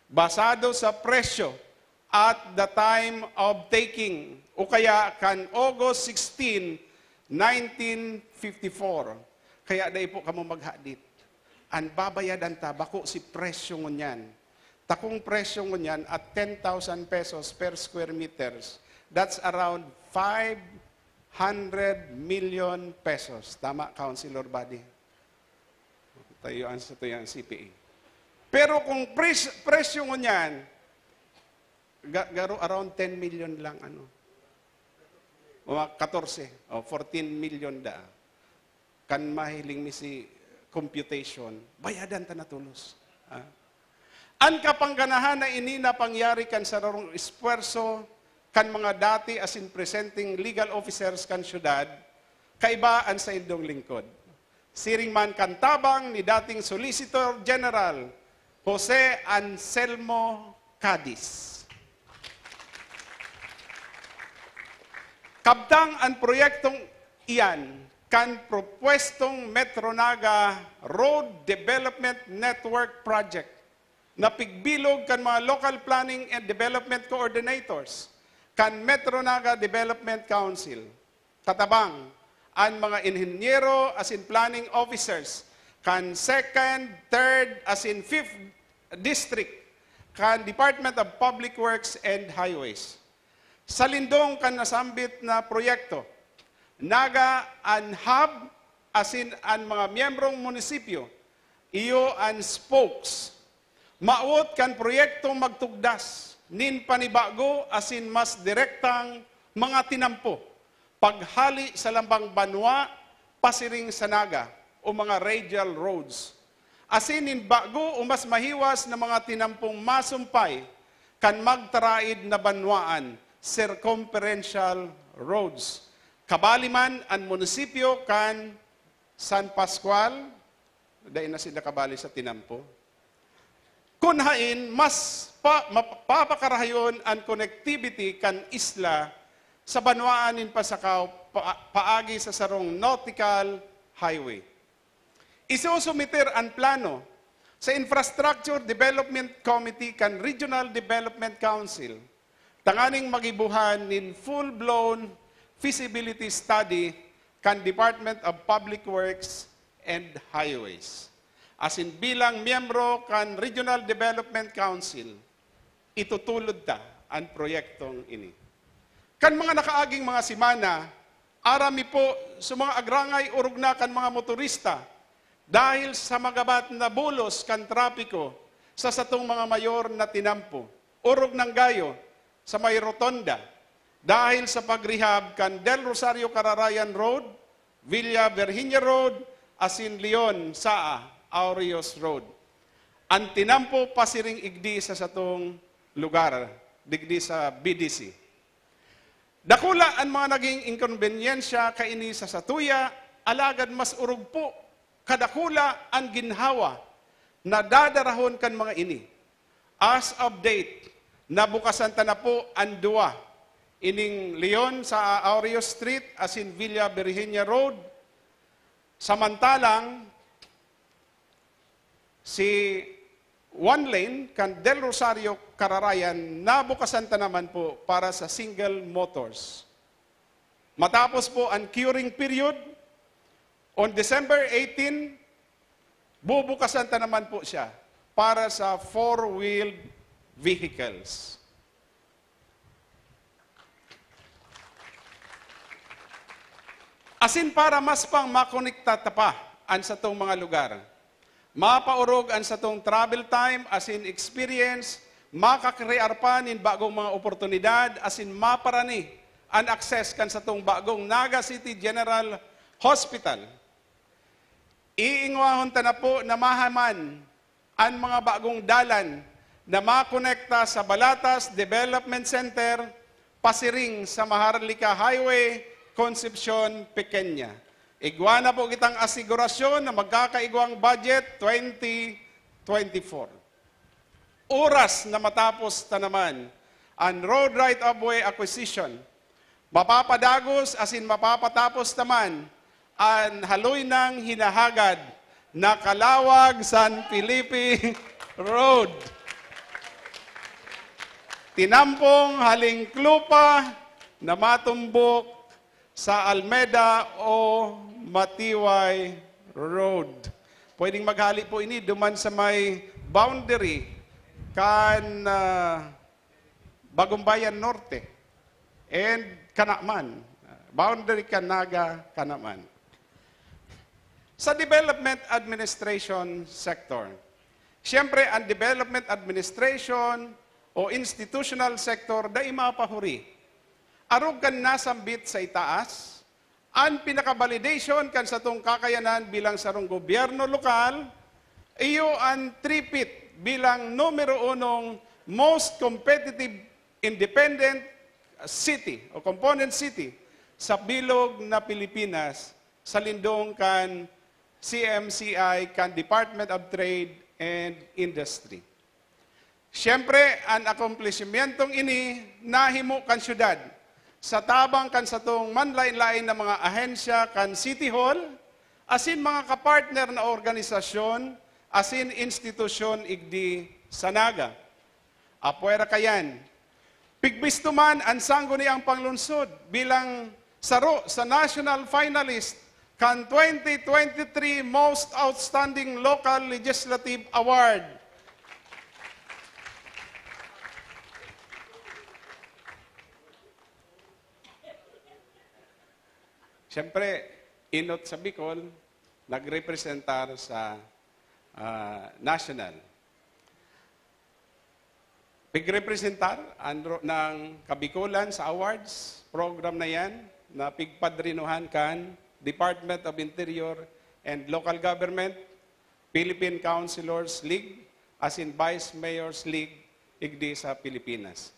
basado sa presyo at the time of taking, o kaya kan August sixteen, nineteen fifty-four. Kaya dai po kamo maghadit. An babayadan ta, bako si presyo ngunyan. Takong presyo ngunyan at ten thousand pesos per square meters. That's around five hundred million pesos. Tama, Councilor Buddy? Tayo ang sa tuyang C P A. Pero kung pres-, presyo ngunyan, ga-, garo around ten million lang, ano. O, katorse, o, fourteen million da. Kan mahiling mi si computation, bayadan ta na tolos. Ah. An kapangganahan na ini napangyari kan sarong esfuerso kan mga dati asin presenteng legal officers kan syudad, kaiba an saindong lingkod. Siring man kan tabang ni dating Solicitor General Jose Anselmo Cadiz. Kabtang an proyektong iyan kan propwestong Metro Naga Road Development Network Project na pigbilog kan mga Local Planning and Development Coordinators kan Metro Naga Development Council. Katabang, an mga inhenyero asin planning officers kan second, third, asin fifth district kan Department of Public Works and Highways. Sa lindong kan nasambit na proyekto, Naga an hub asin an mga miyembrong munisipyo iyo an spokes. Mawot kan proyektong magtugdas nin panibago asin mas direktang mga tinampo paghali sa lambang banwa pasiring sa Naga o mga radial roads, asin nin bago o mas mahiwas na mga tinampong masumpay kan magtaraid na banwaan, circumferential roads. Kabali man an munisipyo kan San Pascual, dai na sila kabali sa tinampo. Kun hain, mas pa, mapapakarahayon an connectivity kan isla sa banwaan nin Pasacao pa, paagi sa sarong nautical highway. Isusumiter an plano sa Infrastructure Development Committee kan Regional Development Council tanganing magibohan nin full-blown feasibility study kan Department of Public Works and Highways. Asin bilang miyembro kan Regional Development Council, itutulod ta an proyektong ini. Kan mga nakaaging mga semana, aram mi po sa mga agrangay orog na kan mga motorista dahil sa magabat na bulos kan trapiko sa satong mga mayor na tinampo, orog nang gayo sa may rotonda, dahil sa pag-rehab kan Del Rosario Cararayan Road, Villa Virginia Road, asin Leon Saa Aureos Road. An tinampo pasiring igdi sa satong lugar, digdi sa B D C. Dakula an mga naging inkonbenyensya kaini sa satuya, alagad mas orog po kadakula an ginhawa na dadarahon kan mga ini. As of date, nabukasan ta na po an duwa, ining Leon sa Aureos Street asin Villa Virginia Road. Samantalang, si one lane kan Del Rosario Cararayan, nabukasan ta naman po para sa single motors. Matapos po ang curing period, on December eighteen, bubukasan ta naman po siya para sa four-wheeled vehicles. Asin para mas pang makonekta ta pa an satong mga lugar, mapaorog an satong travel time asin experience, makakrear pa nin bagong mga oportunidad asin maparani an access kan satong bagong Naga City General Hospital. Iingwahon ta na po na mahaman an mga bagong dalan na makonekta sa Balatas Development Center pasiring sa Maharlika Highway, Concepcion Pequeña. Igwa na po kitang asigurasyon na magkakaigwang budget twenty twenty-four. Oras na matapos ta naman an road right-of-way acquisition, mapapadagos asin mapapatapos naman an haloy nang hinahagad na Calawag-San Felipe Road. Tinampong Halingklupa na matumbok sa Almeda o Matiway Road. Pwedeng maghali po ini duman sa may boundary kan, ah, Bagumbayan Norte and Canaman. Boundary kan Naga, Canaman. Sa development administration sector, siyempre, ang development administration o institutional sector dai mapahuri. Arog kan nasambit sa itaas, an pinaka-validation kan satong kakayanan bilang sarong gobyerno lokal, iyo an tripit bilang numero unong most competitive independent city o component city sa bilog na Pilipinas, sa lindong kan C M C I, kan Department of Trade and Industry. Siyempre, an akomplishmentong ini nahimo kan syudad sa tabang kan satong manlaen-laen na mga ahensya kan City Hall asin mga kapartner na organisasyon asin institusyon igdi sa Naga. Apwera kayan, pigbisto man an Sangguniang Panglungsod bilang saro sa national finalist kan twenty twenty-three Most Outstanding Local Legislative Award. Siyempre, enot sa Bicol, nagrepresentar sa, ah, national. Pigrepresentar ang ro-, ng Kabikolan sa awards program na yan na pigpadrinuhan kan Department of Interior and Local Government, Philippine Councilors League, asin Vice Mayors League, igdi sa Pilipinas.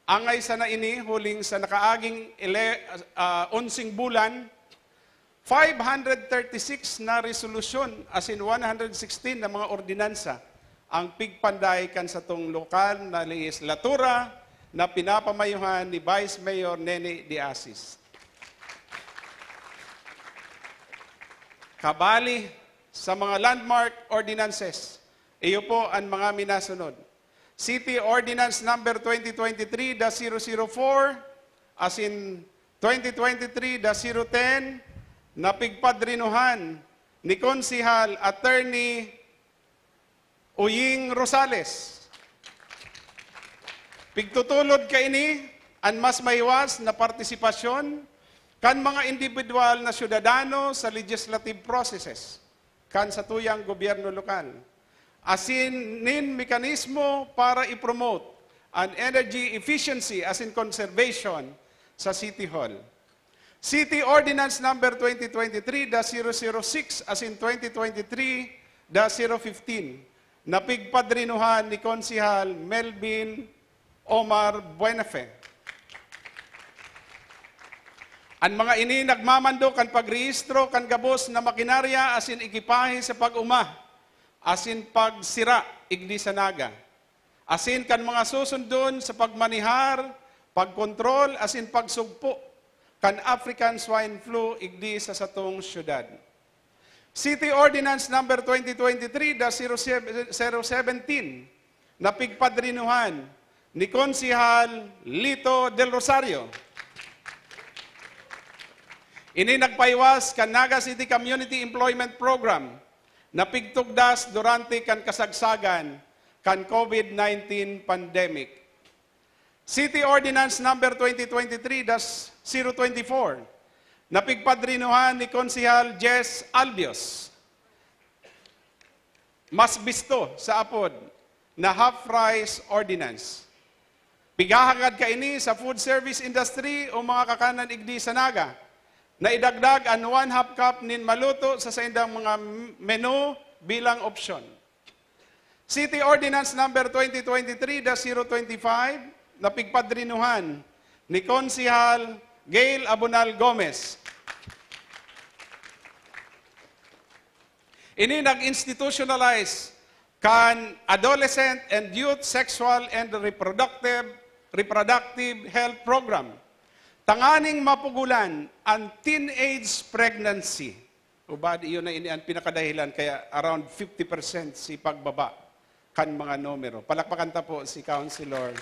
Angay sana ini, huling sa nakaaging ele-, ah, onseng bulan, five hundred thirty-six na resolusyon, asin one hundred sixteen na mga ordinansa, ang pigpanday kan satong lokal na lehislatura na pinapamayuhan ni Vice Mayor Nene de Asis. Kabali sa mga landmark ordinances, iyo po an mga minasunod. City Ordinance Number twenty twenty-three dash zero zero four, asin twenty twenty-three dash zero ten, na pigpadrinuhan ni Konsehal Attorney Uying Rosales. Pigtutulod kaini an mas mahiwas na partisipasyon kan mga indibidwal na syudadano sa legislative processes kan satuyang gobyerno lokal, asin nin mekanismo para i-promote an energy efficiency asin conservation sa City Hall. City Ordinance Number twenty twenty-three dash zero zero six asin twenty twenty-three dash zero fifteen na pigpadrinuhan ni Konsehal Melvin Omar Buenafe. An mga ini nagmamando kan pagrehistro kan gabos na makinarya asin ekipahe sa pag-uma asin pagsira igdi sa Naga, asin kan mga susundon sa pagmanehar, pagkontrol asin pagsugpo kan African Swine Flu igdi sa satong syudad. City Ordinance Number twenty twenty-three dash zero seventeen na pigpadrinuhan ni Konsehal Lito Del Rosario. Ini nagpahiwas kan Naga City Community Employment Program na pigtugdas durante kan kasagsagan kan COVID nineteen pandemic. City Ordinance Number twenty twenty-three dash zero twenty-four na pigpadrinuhan ni Konsehal Jess Albios, mas bisto sa apod na half rice ordinance. Pighahagad kaini sa food service industry o mga kakanan igdi sa Naga na idagdag an one half cup nin maluto sa saindang mga menu bilang opsyon. City Ordinance Number twenty twenty-three dash zero twenty-five na pigpadrinuhan ni Konsehal Gail Abonal Gomez. Ini nag-institutionalize kan Adolescent and Youth Sexual and Reproductive, Reproductive Health Program, tanganing mapugulan an teenage pregnancy. Ubad, iyon na ini an pinakadahilan kaya around fifty percent si pagbaba kan mga numero. Palakpakan ta po si Councilor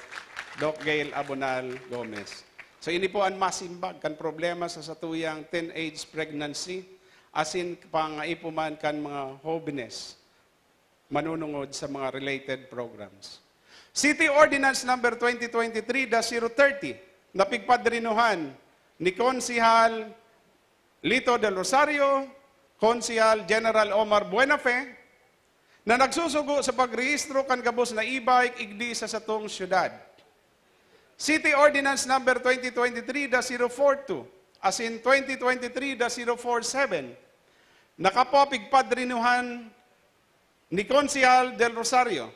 Doc Gail Abonal Gomez. So, ini po an masimbag kan problema sa satuyang teenage pregnancy, asin pangaipo man kan mga hobenes manunungod sa mga related programs. City Ordinance Number twenty twenty-three dash zero thirty na pigpadrinuhan ni Konsehal Lito Del Rosario, Konsehal General Omar Buenafe, na nagsusugo sa pagrehistro kan gabos na e-bike igdi sa satong syudad. City Ordinance Number twenty twenty-three dash zero four two asin twenty twenty-three dash zero four seven na kapwa pigpadrinuhan ni Konsehal Del Rosario,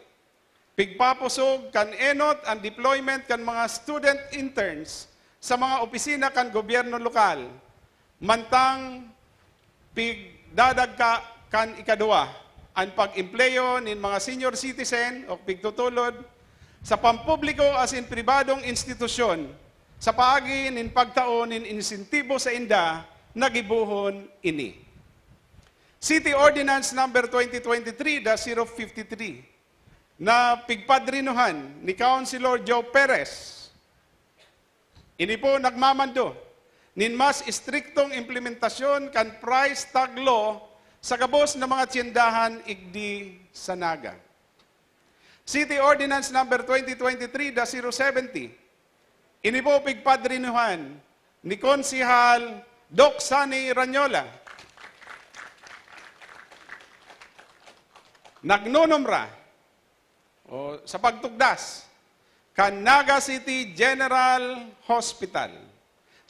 pigpapusog kan enot an deployment kan mga student interns sa mga opisina kan gobyerno lokal, mantang pigdadagka kan ikaduwa an pag-empleyo nin mga senior citizen o pigtutulod sa pampubliko asin pribadong institusyon sa paagi nin pagtao nin insentibo sainda na gibohon ini. City Ordinance Number twenty twenty-three dash zero fifty-three na pigpadrinuhan ni Councilor Joe Perez. Ini po nagmamando nin mas estriktong implementasyon kan price tag law sa gabos na mga tiyendahan igdi sa Naga. City Ordinance Number twenty twenty-three dash zero seventy, ini po pigpadrinuhan ni Konsehal Doc Sonny Ranyola. Nagnonomra o sa pagtugdas kan Naga City General Hospital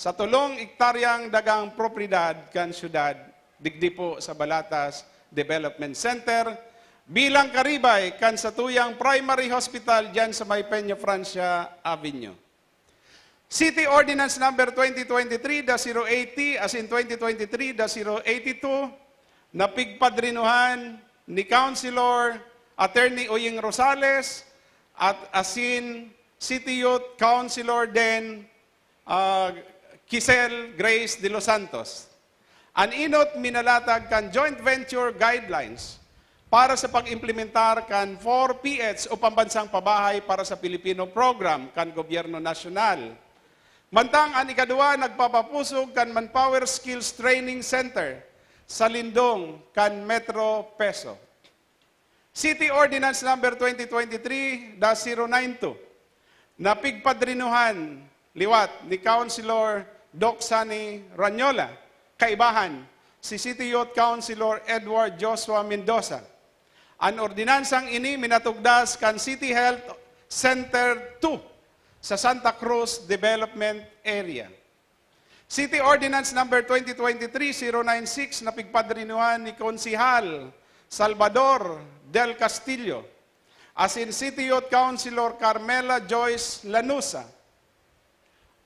sa tolong ektaryang dagang propiedad kan syudad, digdi po sa Balatas Development Center, bilang karibay kan satuyang primary hospital diyan sa may Peña Francia Avenue. City Ordinance Number twenty twenty-three dash zero eighty asin twenty twenty-three dash zero eighty-two na pigpadrinuhan ni Councilor Attorney Oying Rosales at asin City Youth Councilor den, ah, Kisel Grace de los Santos. An enot minalatag kan joint venture guidelines para sa pag-implementar kan four P H o Pambansang Pabahay para sa Pilipino program kan gobyerno nasyonal. Mantang an ikaduwa nagpapapusog kan Manpower Skills Training Center sa Lindong kan Metro Peso. City Ordinance Number twenty twenty-three dash zero nine two na pigpadrinuhan liwat ni Councilor Doc Sonny Ranyola, kaibahan, si City Youth Councilor Edward Joshua Mendoza. An ordinansang ini minatugdas kan City Health Center two sa Santa Cruz Development Area. City Ordinance Number twenty twenty-three zero nine six na pigpadrinuhan ni Konsehal Salvador Del Castillo asin City Youth Councilor Carmela Joyce Lanusa.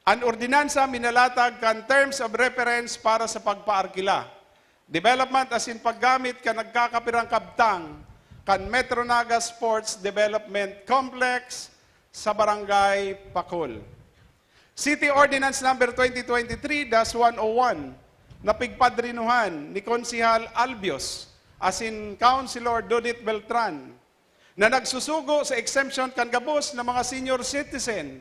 An ordinansa minalatag kan terms of reference para sa pagpaarkila, development asin paggamit kan nagkakapirang kabtang kan Metro Naga Sports Development Complex sa Barangay Pacol. City Ordinance Number twenty twenty-three dash one oh one na pigpadrinuhan ni Konsehal Albios asin Councilor Dodit Beltran na nagsusugo sa exemption kan gabos na mga senior citizen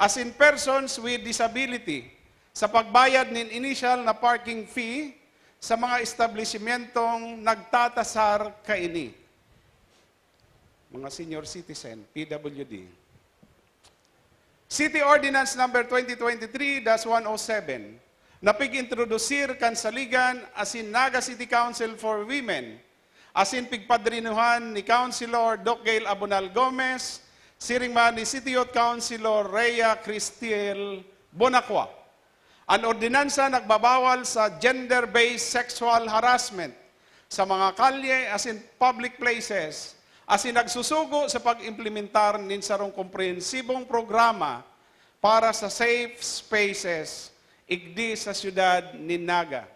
asin persons with disability sa pagbayad nin initial na parking fee sa mga establisimentong nagtatasar kaini. Mga senior citizen, P W D. City Ordinance Number twenty twenty-three dash one oh seven na pig-introdusir kan Saligan asin Naga City Council for Women asin pigpadrinuhan ni Councilor Doc Gail Abonal Gomez, siring man ni City Youth Councilor Rhea Cristel Bonacua. An ordinansa nagbabawal sa gender-based sexual harassment sa mga kalye asin public places, asin nagsusugo sa pag-implementar nin sarong komprehensibong programa para sa safe spaces igdi sa siyudad nin Naga.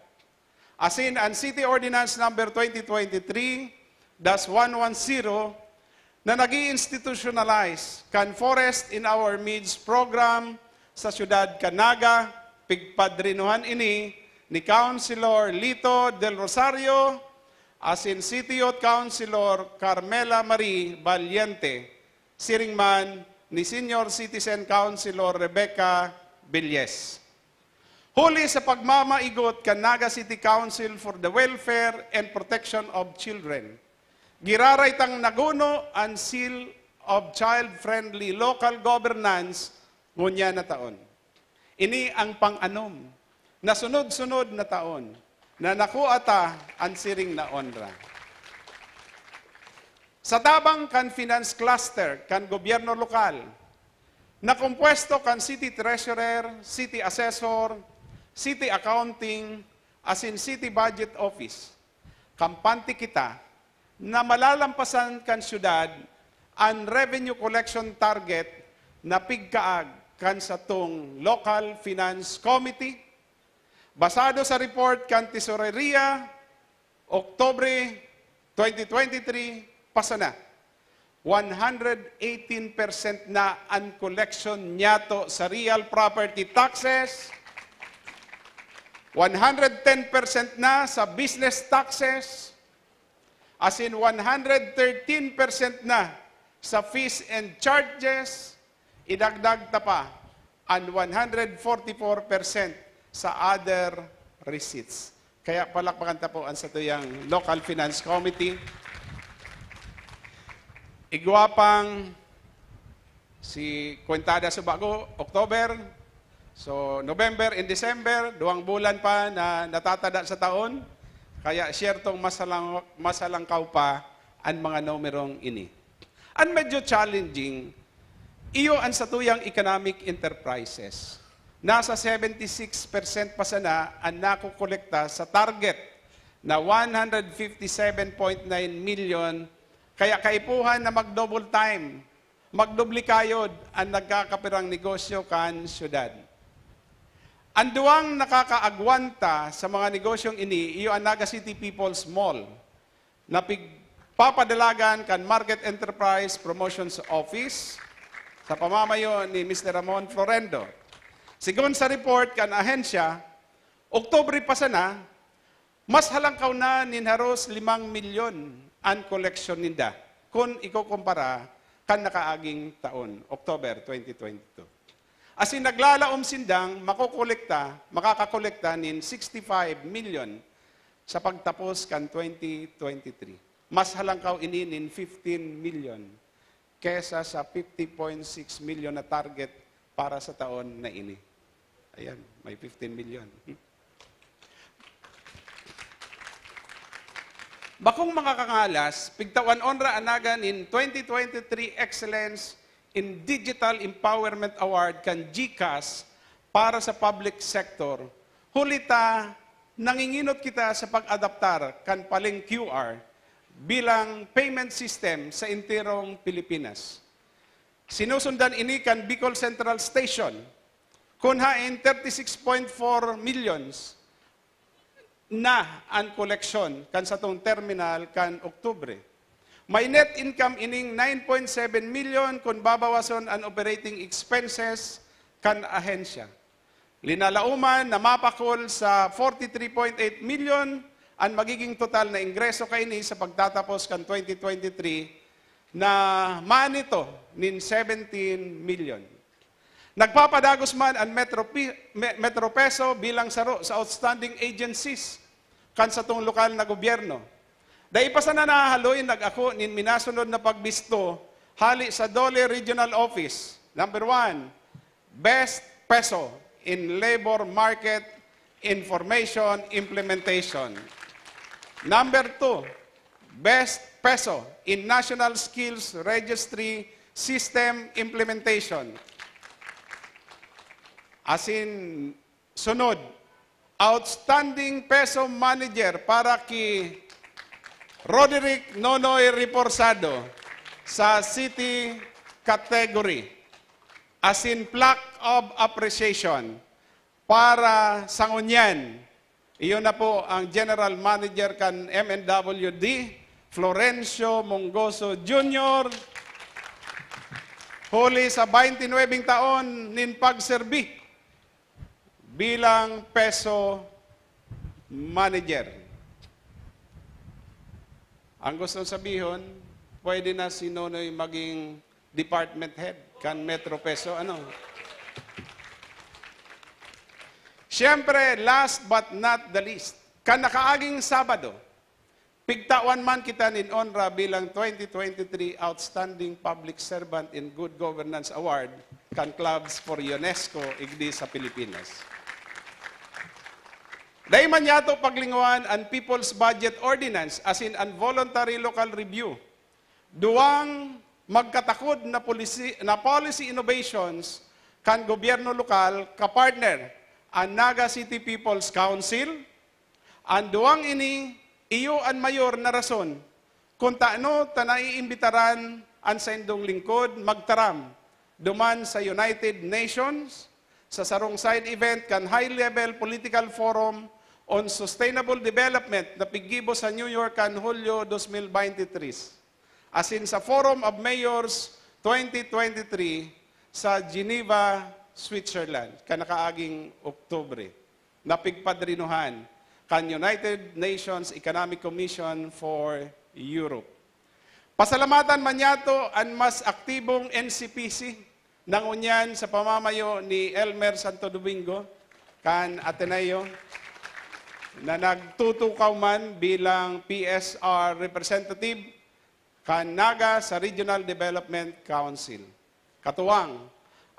Asin an City Ordinance Number twenty twenty-three dash one one zero na nag-i-institutionalize kan Forest in Our Midst program sa siyudad kan Naga, pigpadrinuhan ini ni Councilor Lito Del Rosario asin City Youth Councilor Carmela Marie Valiente, siring man ni Senior Citizen Councilor Rebecca Villes. Huli sa pagmamaigot kan Naga City Council for the Welfare and Protection of Children, giraray tang naguno an Seal of Child-Friendly Local Governance ngunyan na taon. Ini ang pang-anom na sunod-sunod na taon na nakua ta an siring na onra. Sa tabang kan finance cluster kan gobyerno lokal, na kompuesto kan city treasurer, city assessor, city accounting, asin city budget office, kampante kita na malalampasan kan syudad an revenue collection target na pigkaag kan satong Local Finance Committee, basado sa report kan Tesoreria, Oktubre twenty twenty-three pa sana, one hundred eighteen percent na an collection niyato sa real property taxes, one hundred ten percent na sa business taxes, asin one hundred thirteen percent na sa fees and charges, idagdag ta pa an one hundred forty-four percent sa other receipts. Kaya palakpakan ta po ang satuyang Local Finance Committee. Igwa pang si Kwentada sa Bago, October. So, November and December, duwang bulan pa na natatada sa taon. Kaya, siyertong masalang-, masalangkaw pa an mga numerong ini. An medyo challenging, iyo an satuyang economic enterprises. Nasa seventy six percent pa sana an nakokolekta sa target na one hundred fifty seven point nine million, kaya kaipuhan na mag-double time, magdoble kayod an nagkakapirang negosyo kan syudad. An duwang nakakaagwanta sa mga negosyong ini, iyo an Naga City People's Mall, na pigpapadalagan kan Market Enterprise Promotions Office sa pamamayo ni Mister Ramon Florendo. Sigon sa report kan ahensya, Oktubre pa sana, mas halangkaw na nin haros limang milyon an koleksyon ninda kun ikukumpara kan nakaaging taon, October twenty twenty-two. Asin naglalaom sindang makokolekta, makakakolekta nin sixty-five million sa pagtapos kan twenty twenty-three. Mas halangkaw ini nin fifteen million kesa sa fifty point six million na target para sa taon na ini. Ayan, may fifteen million. Bakong makakangalas, pigtawan onra an Naga nin twenty twenty-three Excellence in Digital Empowerment Award kan GCAS para sa public sector. Huli ta, nanginginot kita sa pag-adaptar kan Paling Q R bilang payment system sa enterong Pilipinas. Sinusundan ini kan Bicol Central Station, kun haen thirty-six point four millions na an koleksyon kan satong terminal kan Oktubre. May net income ining nine point seven million kun babawason an operating expenses kan ahensya. Linalauman na mapakol sa forty-three point eight million an magiging total na ingreso kaini sa pagtatapos kan twenty twenty-three na manito nin seventeen million. Nagpapadagos man an Metro Pi-, Me-, Metro Peso bilang saro sa outstanding agencies kan satong lokal na gobyerno. Dai pa sana nahahaloy nag-ako nin minasunod na pagbisto hali sa DOLE Regional Office. Number one, Best Peso in Labor Market Information Implementation. Number two, Best Peso in National Skills Registry System Implementation. Asin sunod, Outstanding Peso Manager para ki Roderick Nonoy Reforzado sa City Category. Asin Plaque of Appreciation para sa ngunyan. Iyon na po ang General Manager kan M N W D, Florencio Mongoso Junior, huli sa twenty-nine taon nin pagserbi bilang peso manager. Ang gustong sabihon, pwede na si Nonoy maging department head kan Metro Peso, ano? Siyempre, last but not the least, kan nakaaging Sabado, pigtawan man kita nin onra bilang twenty twenty-three Outstanding Public Servant in Good Governance Award kan Clubs for UNESCO igdi sa Pilipinas. Dai man yato paglingohan an People's Budget Ordinance asin an Voluntary Local Review. Duwang magkatakod na polisi-, na policy innovations kan gobyerno lokal kapartner, an Naga City People's Council. An duwang ini, iyo an mayor na rason kun tano ta naiimbitaran an saindong lingkod magtaram duman sa United Nations sa sarong side event kan High-Level Political Forum on Sustainable Development na piggibo sa New York kan Hulyo dos mil baynte tres, asin sa Forum of Mayors twenty twenty-three sa Geneva, Switzerland, kan nakaaging Oktubre, na pigpadrinuhan kan United Nations Economic Commission for Europe. Pasalamatan man yato an mas aktibong N C P C na ngunyan sa pamamayo ni Elmer Santo Domingo, kan Ateneo na nagtutukaw man bilang P S R representative kan Naga sa Regional Development Council. Katuwang,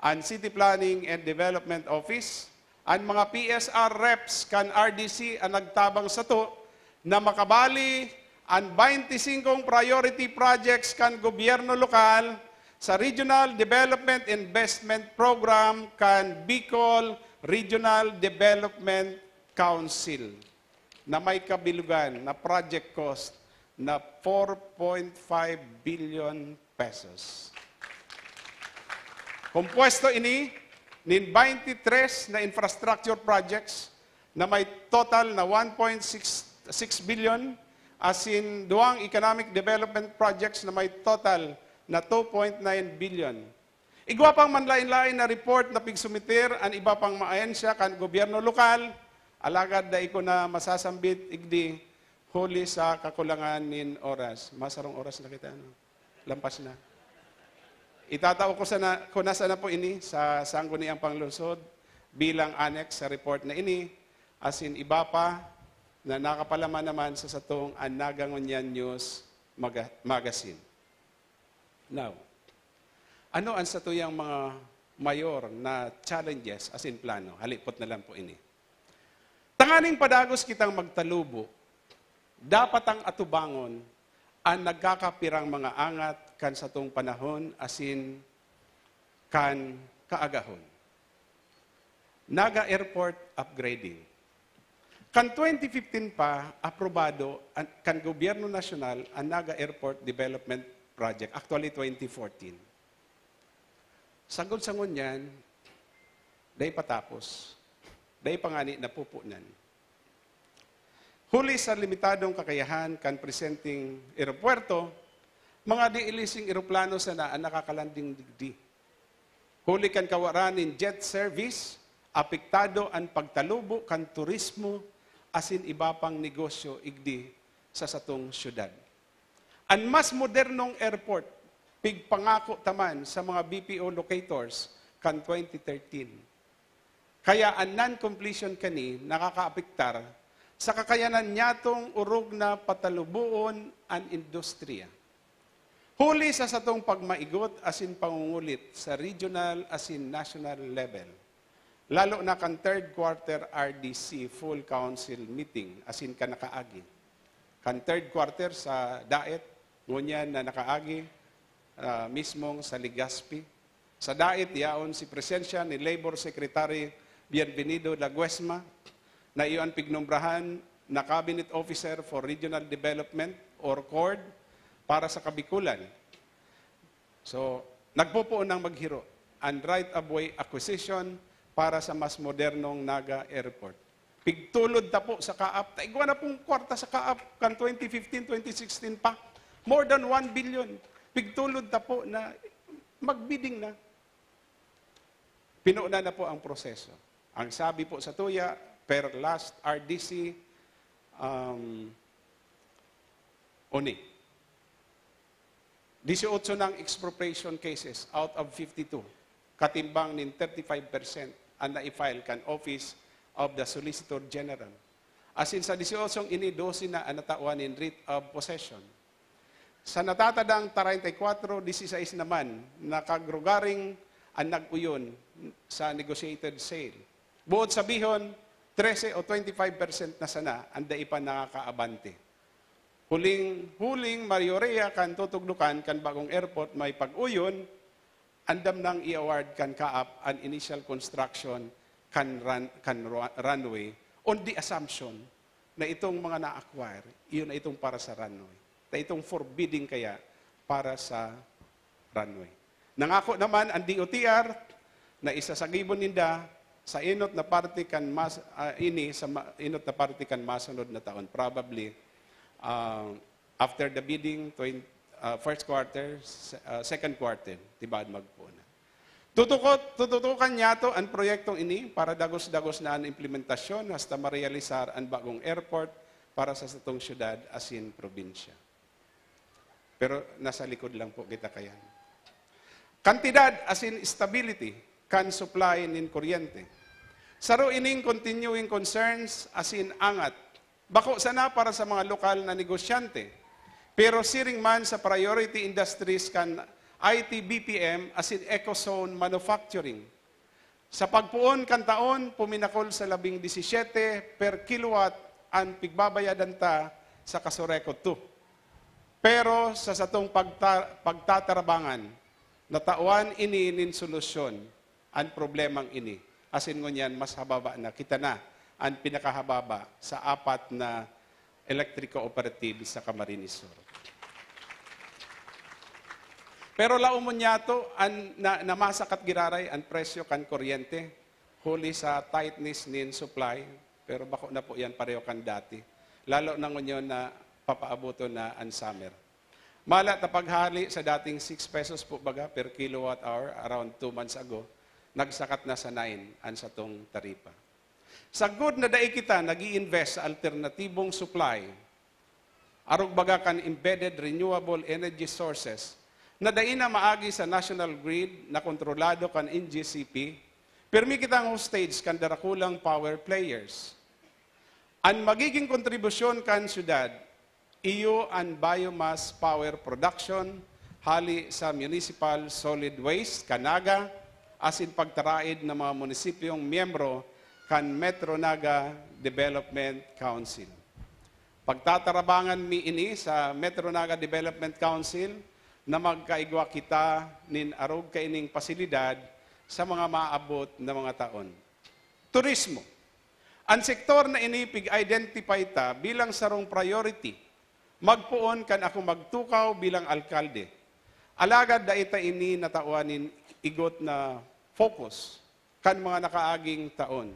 an City Planning and Development Office, an mga P S R reps kan R D C an nagtabang sato na makabali an baynte singkong priority projects kan gobyerno lokal sa Regional Development Investment Program kan Bicol Regional Development Council na may kabilugan na project cost na four point five billion pesos. Kompuesto ini nin baynte tres na infrastructure projects na may total na one point six six billion, asin duwang economic development projects na may total na two point nine billion. Igwa pang manlaen-laen na report na pigsumiter an iba pang mga ahensya kan gobyerno lokal, alagad dai ko na masasambit igdi huli sa kakulangan nin oras. Masarong oras na kita, no? Lampas na. Itatao ko sana, ko na sana po ini sa Sangguniang Panglungsod bilang annex sa report na ini, asin iba pa na nakapalaman naman sa satong An Naga Ngunyan News maga-, Magazine. Now, ano an satuyang mga mayor na challenges asin plano? Halipot na lang po ini. Tanganing padagos kitang magtalubo, dapat ang atubangon an nagkakapirang mga angat kan satong panahon asin kan kaagahon. Naga Airport upgrading. Kan twenty fifteen pa, aprobado an, kan Gobyerno Nasyonal an Naga Airport Development Project, actually twenty fourteen. Sagkod sa ngunyan, dai pa tapos. Dai pa ngani napupunan. Huli sa limitadong kakayahan kan presenteng eropuwerto, mga diilising eroplano sana an nakakalanding digdi. Huli kan kawaran nin jet service, apektado an pagtalubo kan turismo asin iba pang negosyo igdi sa satong syudad. An mas modernong airport, pigpangako ta man sa mga B P O locators kan twenty thirteen. Kaya an non-completion kani nakakaapektar sa kakayanan nyatong orog na pataluboon an industriya. Huli sa satong pagmaigot asin pangungulit sa regional asin national level, lalo na kan third quarter R D C full council meeting asin kan nakaagi. Kan third quarter sa Daet, ngunyan na nakaagi, ah, mismong sa Legazpi. Sa Daet, yaon si presensya ni Labor Secretary Bienvenido Laguesma, na iyo an pignombrahan na Cabinet Officer for Regional Development or CORD para sa Kabikulan. So, nagpopoon nang maghiro an right-of-way acquisition para sa mas modernong Naga Airport. Pigtulod ta po sa kaap. Ta igwa na pong kwarta sa kaap kan twenty fifteen, twenty sixteen pa. More than one billion. Pigtulod ta po na magbidding na. Pinuna na po ang proseso. Ang sabi po sa tuya, per last R D C, um, oni. Dieciocho ng expropriation cases out of fifty-two, katimbang nin thirty-five percent an na-file kan Office of the Solicitor General. Asin sa dieciocho ini, doce na an natawan nin writ of possession. Sa natatadang treinta y cuatro, dieciséis naman na kagrugaring an nag-uyon sa negotiated sale. Buot sabihon, trese o twenty-five percent na sana an dai pa nakakaabante. Huling, huling mayoria kan tutugdokan kan bagong airport may pag-uyon, andam nang i-award kan kaap an initial construction kan run-, kan rua-, runway on the assumption na itong mga na-acquire, iyon na itong para sa runway. Na itong forbidding kaya para sa runway. Nangako naman ang D O T R na isasagibon ninda sa enot na parte kan mas-, ah, ini sa ma-, enot na parte kan masunod na taon. Probably, ah, after the bidding, twen-, ah, first quarter, se-, ah, second quarter, tibaad magpoon na. Tutukot, tututukan niyato an proyektong ini para dagos-dagos na an implementasyon hasta marealisar an bagong airport para sa satong syudad asin probinsya. Pero nasa likod lang po kita kayan. Kantidad asin stability kan supply nin kuryente. Saro ining continuing concerns asin angat. Bako sana para sa mga lokal na negosyante, pero siring man sa priority industries kan I T B P M asin Ecozone Manufacturing. Sa pagpoon kan taon, puminakol sa labing disisiete per kilowatt an pigbabayadan ta sa Casureco two. Pero sa satong pagta-, pagtatarabangan, natawan ini nin solusyon an problemang ini. Asin ngunyan, mas hababa na. Kita na an pinakahababa sa apat na electric cooperative sa Camarines Sur. Pero laomon niyato an na, na masakat giraray an presyo kan kuryente, huli sa tightness nin supply, pero bako na po yan pareho kan dati. Lalo na ngunyan na papaaboton na an summer. Mala ta paghali sa dating six pesos po baga per kilowatt hour around two months ago, nagsakat na sa nine an satong taripa. Sagkod na dai kita nag-i-invest sa alternatibong supply, arog baga kan embedded renewable energy sources, na dai na maagi sa national grid na kontrolado kan N G C P, pirmi kitang hostage kan darakulang power players. An magiging kontribusyon kan syudad, iyo an biomass power production hali sa municipal solid waste kan Naga asin pagtaraid ng mga munisipyong miyembro kan Metro Naga Development Council. Pagtatarabangan mi ini sa Metro Naga Development Council na magkaigwa kita nin arog kaining pasilidad sa mga maabot na mga taon. Turismo. An sektor na ini pig-identify ta bilang sarong priority, magpoon kan ako magtukaw bilang alkalde. Alagad dai ta ini natawan nin igot na focus kan mga nakaaging taon,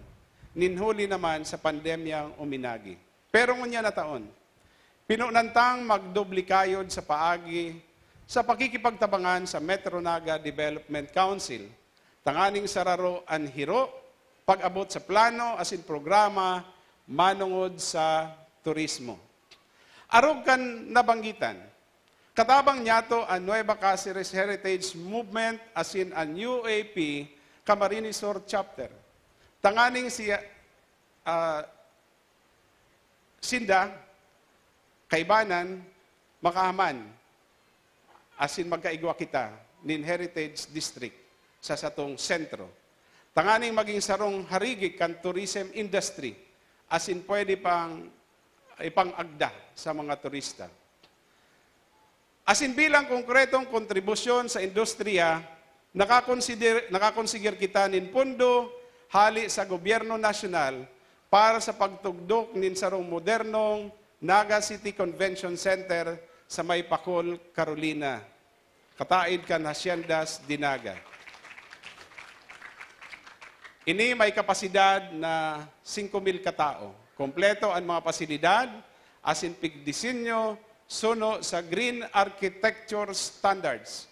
nin huli naman sa pandemyang uminagi. Pero ngunyan na taon, pinunan tang magdoble kayod sa paagi sa pakikipagtabangan sa Metro Naga Development Council, tanganing sararo an hiro, pag-abot sa plano asin programa manongod sa turismo. Arog kan nabanggitan, katabang niyato an Nueva Caceres Heritage Movement asin an U A P Camarines Sur Chapter, tanganing siya, ah, sinda, kaibanan, makahaman, asin magkaigwa kita nin Heritage District sa satong sentro, tanganing maging sarong harigi kan tourism industry, asin pwede pang ipang-agda sa mga turista. Asin bilang konkretong kontribusyon sa industriya, nakakonsider-, nakakonsigir kita nin pondo hali sa gobyerno nasyonal para sa pagtugdok nin sarong modernong Naga City Convention Center sa may Pacol, Carolina, kataid kan Haciendas de Naga. Ini may kapasidad na singko mil katao. Kompleto an mga pasilidad, asin pigdisenyo suno sa Green Architecture Standards.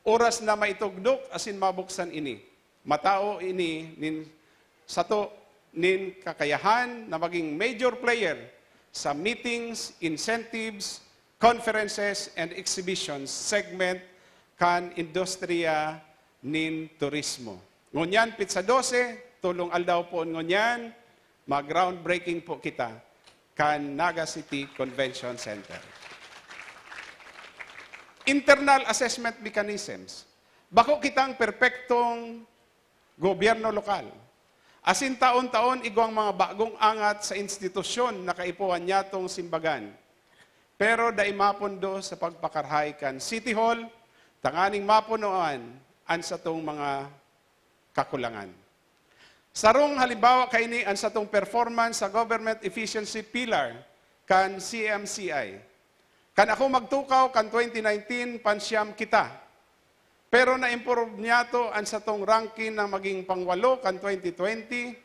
Oras na maitugdok asin mabuksan ini. Matao ini nin sato nin kakayahan na maging major player sa meetings, incentives, conferences, and exhibitions segment kan industriya nin turismo. Ngunyan, pitsa dose, tolong aldaw poon ngunyan, mag-groundbreaking po kita kan Naga City Convention Center. Internal assessment mechanisms. Bako kitang perpektong gobyerno lokal. Asin taon-taon igwang mga bagong angat sa institusyon na kaipuhan niyatong simbagan. Pero dai mapondo sa pagpakarahay kan City Hall, tanganing mapunoan an satong mga kakulangan. Sarong halimbawa kaini an satong performance sa Government Efficiency Pillar kan C M C I. Kan ako magtukaw kan twenty nineteen, pansiyam kita. Pero na-improve niyato an satong ranking na maging pangwalo kan twenty twenty,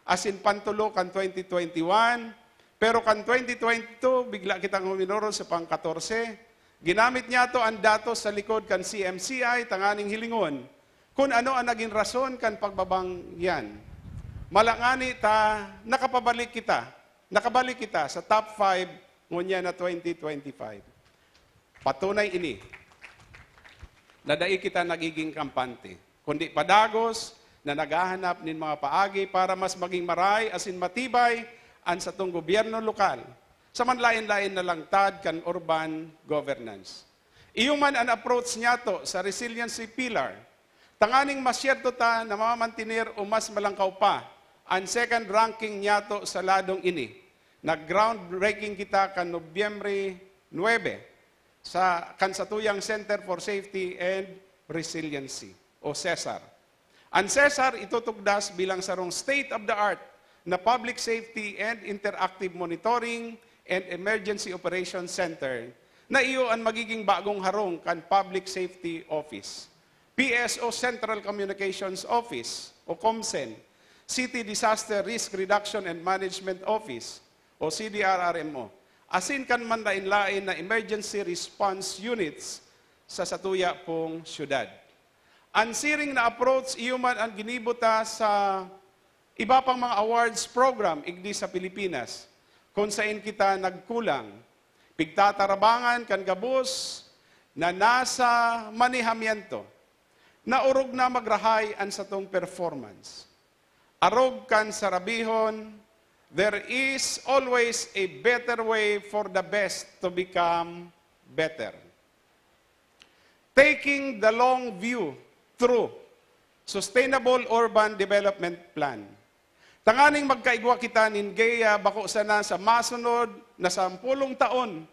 asin pantulo kan twenty twenty-one, pero kan twenty twenty-two, bigla kitang huminorot sa pang-katorse. Ginamit niyato an datos sa likod kan C M C I tanganing hilingon kun ano an nagin rason kan pagbabang yan. Mala ngani ta nakapabalik kita, nakabalik kita sa top five ngunyan na twenty twenty-five. Patunay ini na dai kita nagiging kampante, kundi padagos na naghahanap nin mga paagi para mas maging maray asin matibay an satong gobyerno lokal sa manlaen-laen na langtad kan urban governance. Iyo man an approach niyato sa resiliency pillar, tanganing masyerto ta na mamamantener o mas malangkaw pa an second ranking niyato sa ladong ini. Nag-groundbreaking kita kan Nobyembre nuebe sa kan satuyang Center for Safety and Resiliency o CESAR. An CESAR itutugdas bilang sarong state-of-the-art na public safety and interactive monitoring and emergency operations center na iyo an magiging bagong harong kan Public Safety Office, P S O Central Communications Office o COMCEN, City Disaster Risk Reduction and Management Office o C D R R M O, asin kan manlaen-laen na emergency response units sa satuya pong syudad. An siring na approach iyo man an ginibo ta sa iba pang mga awards program igdi sa Pilipinas, kun saen kita nagkulang. Pigtatarabangan kan gabos na nasa manehamiento na orog na magrahay an satong performance. Arog kan sarabihon, there is always a better way for the best to become better. Taking the long view through Sustainable Urban Development Plan. Tanganing magkaigwa kita nin geya bako sana sa masunod na sampulong taon,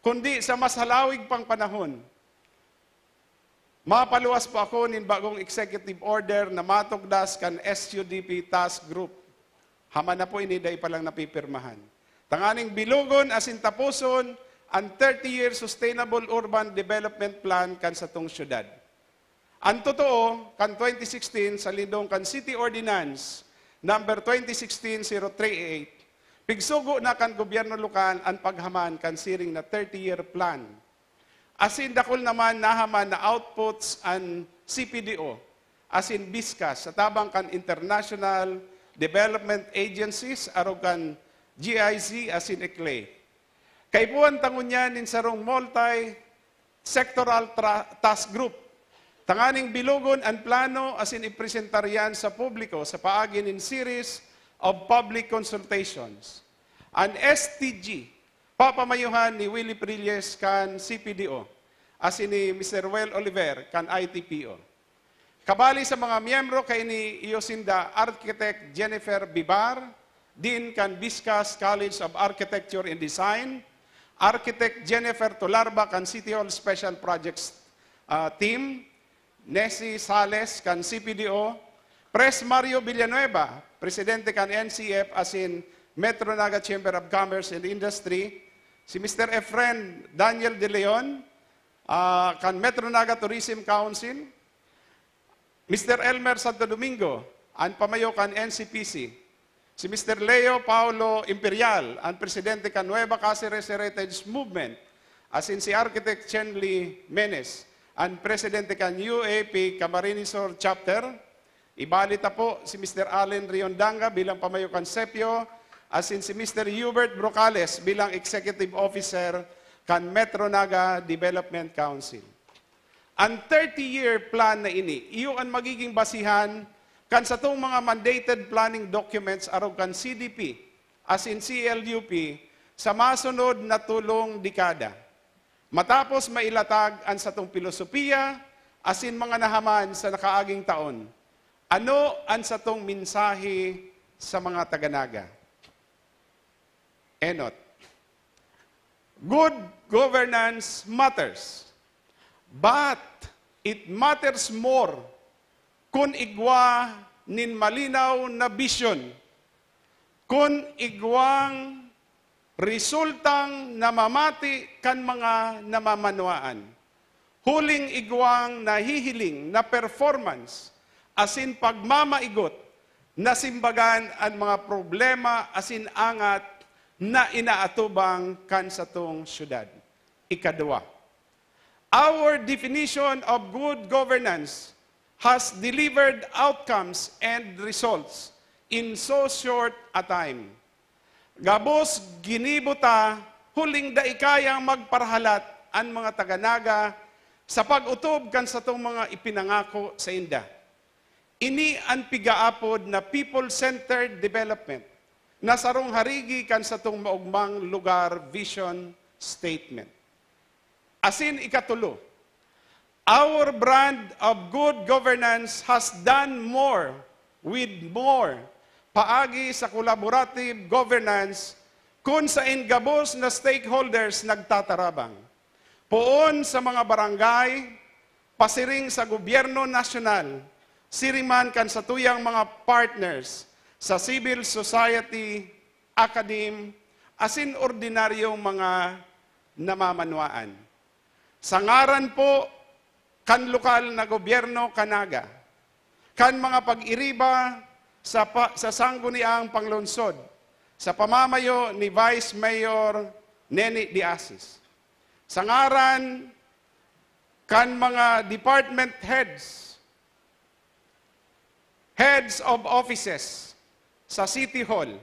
kundi sa mas halawig pang panahon. Mapaluwas po ako nin bagong executive order na matugdas kan S U D P Task Group. Hama na po ini, dai pa lang napipirmahan. Tanganing bilogon asin taposon an thirty-year Sustainable Urban Development Plan kan satong syudad. An totoo, kan twenty sixteen, sa lindong kan City Ordinance number twenty sixteen zero three eight, pigsugo na kan gobyerno lokal an paghaman kan siring na thirty-year plan. Asin dakul naman nahaman na outputs an C P D O asin BISCAS sa tabang kan international development agencies arog kan G I Z asin ECLE. Kaipuhan ta ngunyan nin sarong multi-sectoral tra-, task group tanganing bilogon an plano asin ipresentar yan sa publiko sa paagi nin series of public consultations. An S T G, papamayuhan ni Willie Prilles kan C P D O asin ni Mister Well Oliver kan I T P O. Kabali sa mga miyembro kaini iyo sinda Architect Jennifer Bibar, Dean kan BISCAS College of Architecture and Design, Architect Jennifer Tularba kan City Hall Special Projects, ah, Team, Nessie Sales kan C P D O, Pres Mario Villanueva, presidente kan N C F asin Metro Naga Chamber of Commerce and Industry, si Mister Efren Daniel De Leon, ah, kan Metro Naga Tourism Council, Mister Elmer Santo Domingo, an pamayo kan N C P C, si Mister Leo Paulo Imperial, an presidente kan Nueva Cáceres Heritage Movement, asin si Architect Chenly Menes, an presidente kan U A P Camarines Sur Chapter. Ibali ta po si Mister Allen Riondanga bilang pamayo kan SEPIO, asin si Mister Hubert Brocales bilang executive officer kan Metro Naga Development Council. An thirty-year plan na ini, iyo an magiging basihan kan satong mga mandated planning documents arog kan C D P asin C L U P sa masunod na tolong dekada. Matapos mailatag an satong pilosopiya asin mga nahaman sa nakaaging taon, ano an satong mensahe sa mga taga-Naga? Enot. Good governance matters, but it matters more kun igwa nin malinaw na bisyon, kun igwang resultang namamati kan mga namamanwaan, huling igwang nahihiling na performance asin pagmamaigot na simbagan an mga problema asin angat na inaatubang kan satong syudad. Ikadwa, our definition of good governance has delivered outcomes and results in so short a time. Gabos ginibo ta, huling dai kayang magparahalat an mga taga-Naga sa pag-otob kan satong mga ipinangako sainda. Ini an pigaapod na people-centered development na sarong harigi kan satong maogmang lugar vision statement. Asin ikatulo, our brand of good governance has done more with more paagi sa collaborative governance kun saen gabos na stakeholders nagtatarabang. Poon sa mga barangay, pasiring sa gobyerno nasyonal, siring man kan satuyang mga partners sa civil society, academe, asin ordinaryong mga namamanwaan. Sa ngaran po kan lokal na gobyerno kan Naga, kan mga pag-iriba sa pa-, sa Sangguniang Panglungsod, sa pamamayo ni Vice Mayor Neni de Asis. Sa ngaran kan mga department heads, heads of offices sa City Hall,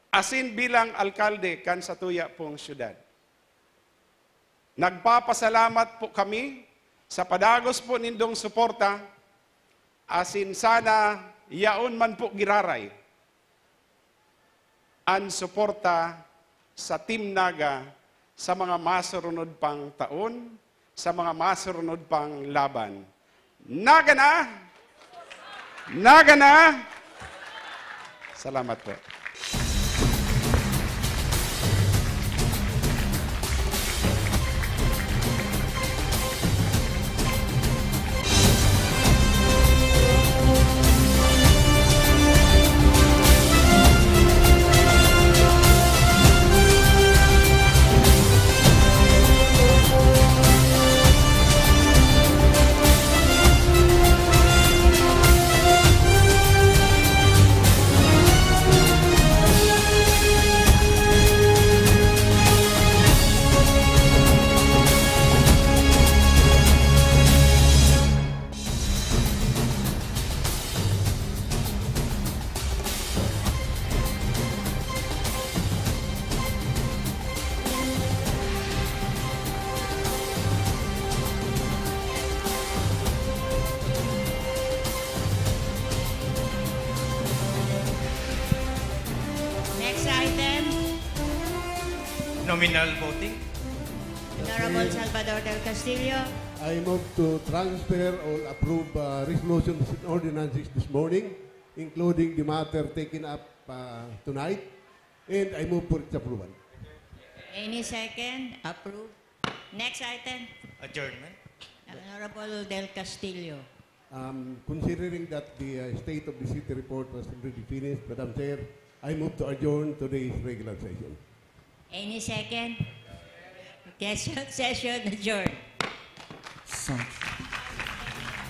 asin bilang alkalde kan satuya pong syudad. Nagpapasalamat po kami sa padagos po nindong suporta, asin sana yaon man po giraray an suporta sa Team Naga sa mga masurunod pang taon, sa mga masurunod pang laban. Naga na! Naga na! Salamat po. Next item. Nominal voting. Honorable Salvador Del Castillo. I move to transfer all approved, uh, resolutions and ordinances this morning, including the matter taken up, uh, tonight, and I move for its approval. Any second? Approve. Next item. Adjournment. Honorable Del Castillo. Um, considering that the, uh, State of the City report was already finished, Madam Chair, I move to adjourn today's regular session. Any second? Session, session adjourned. So,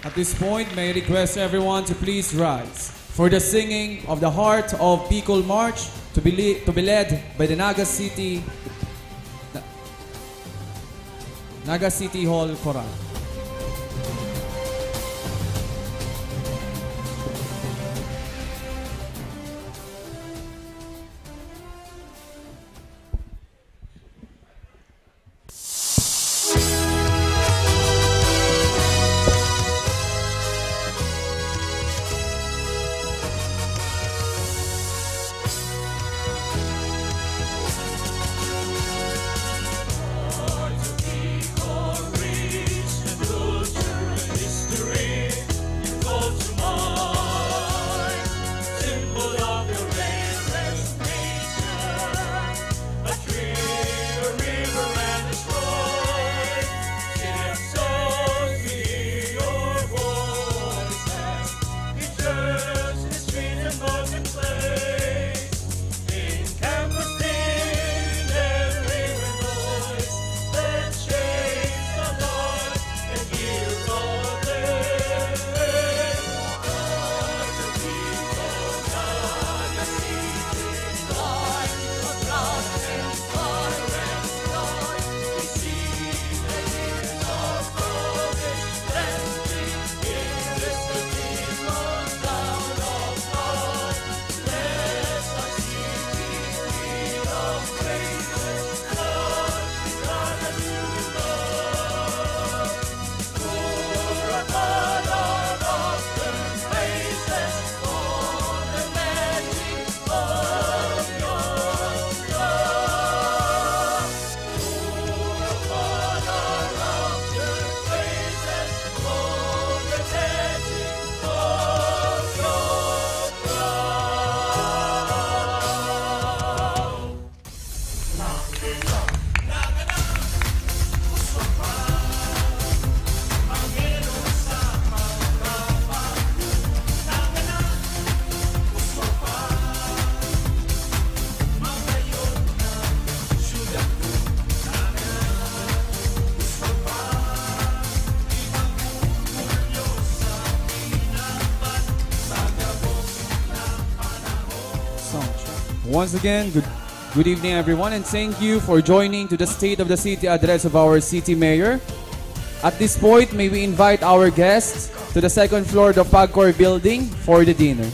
at this point, may I request everyone to please rise for the singing of the Heart of Bicol March to be le-, to be led by the Naga City, Na-, Naga City Hall Chorale. Once again, good, good evening, everyone, and thank you for joining to the State of the City address of our city mayor. At this point, may we invite our guests to the second floor of the PAGCOR building for the dinner.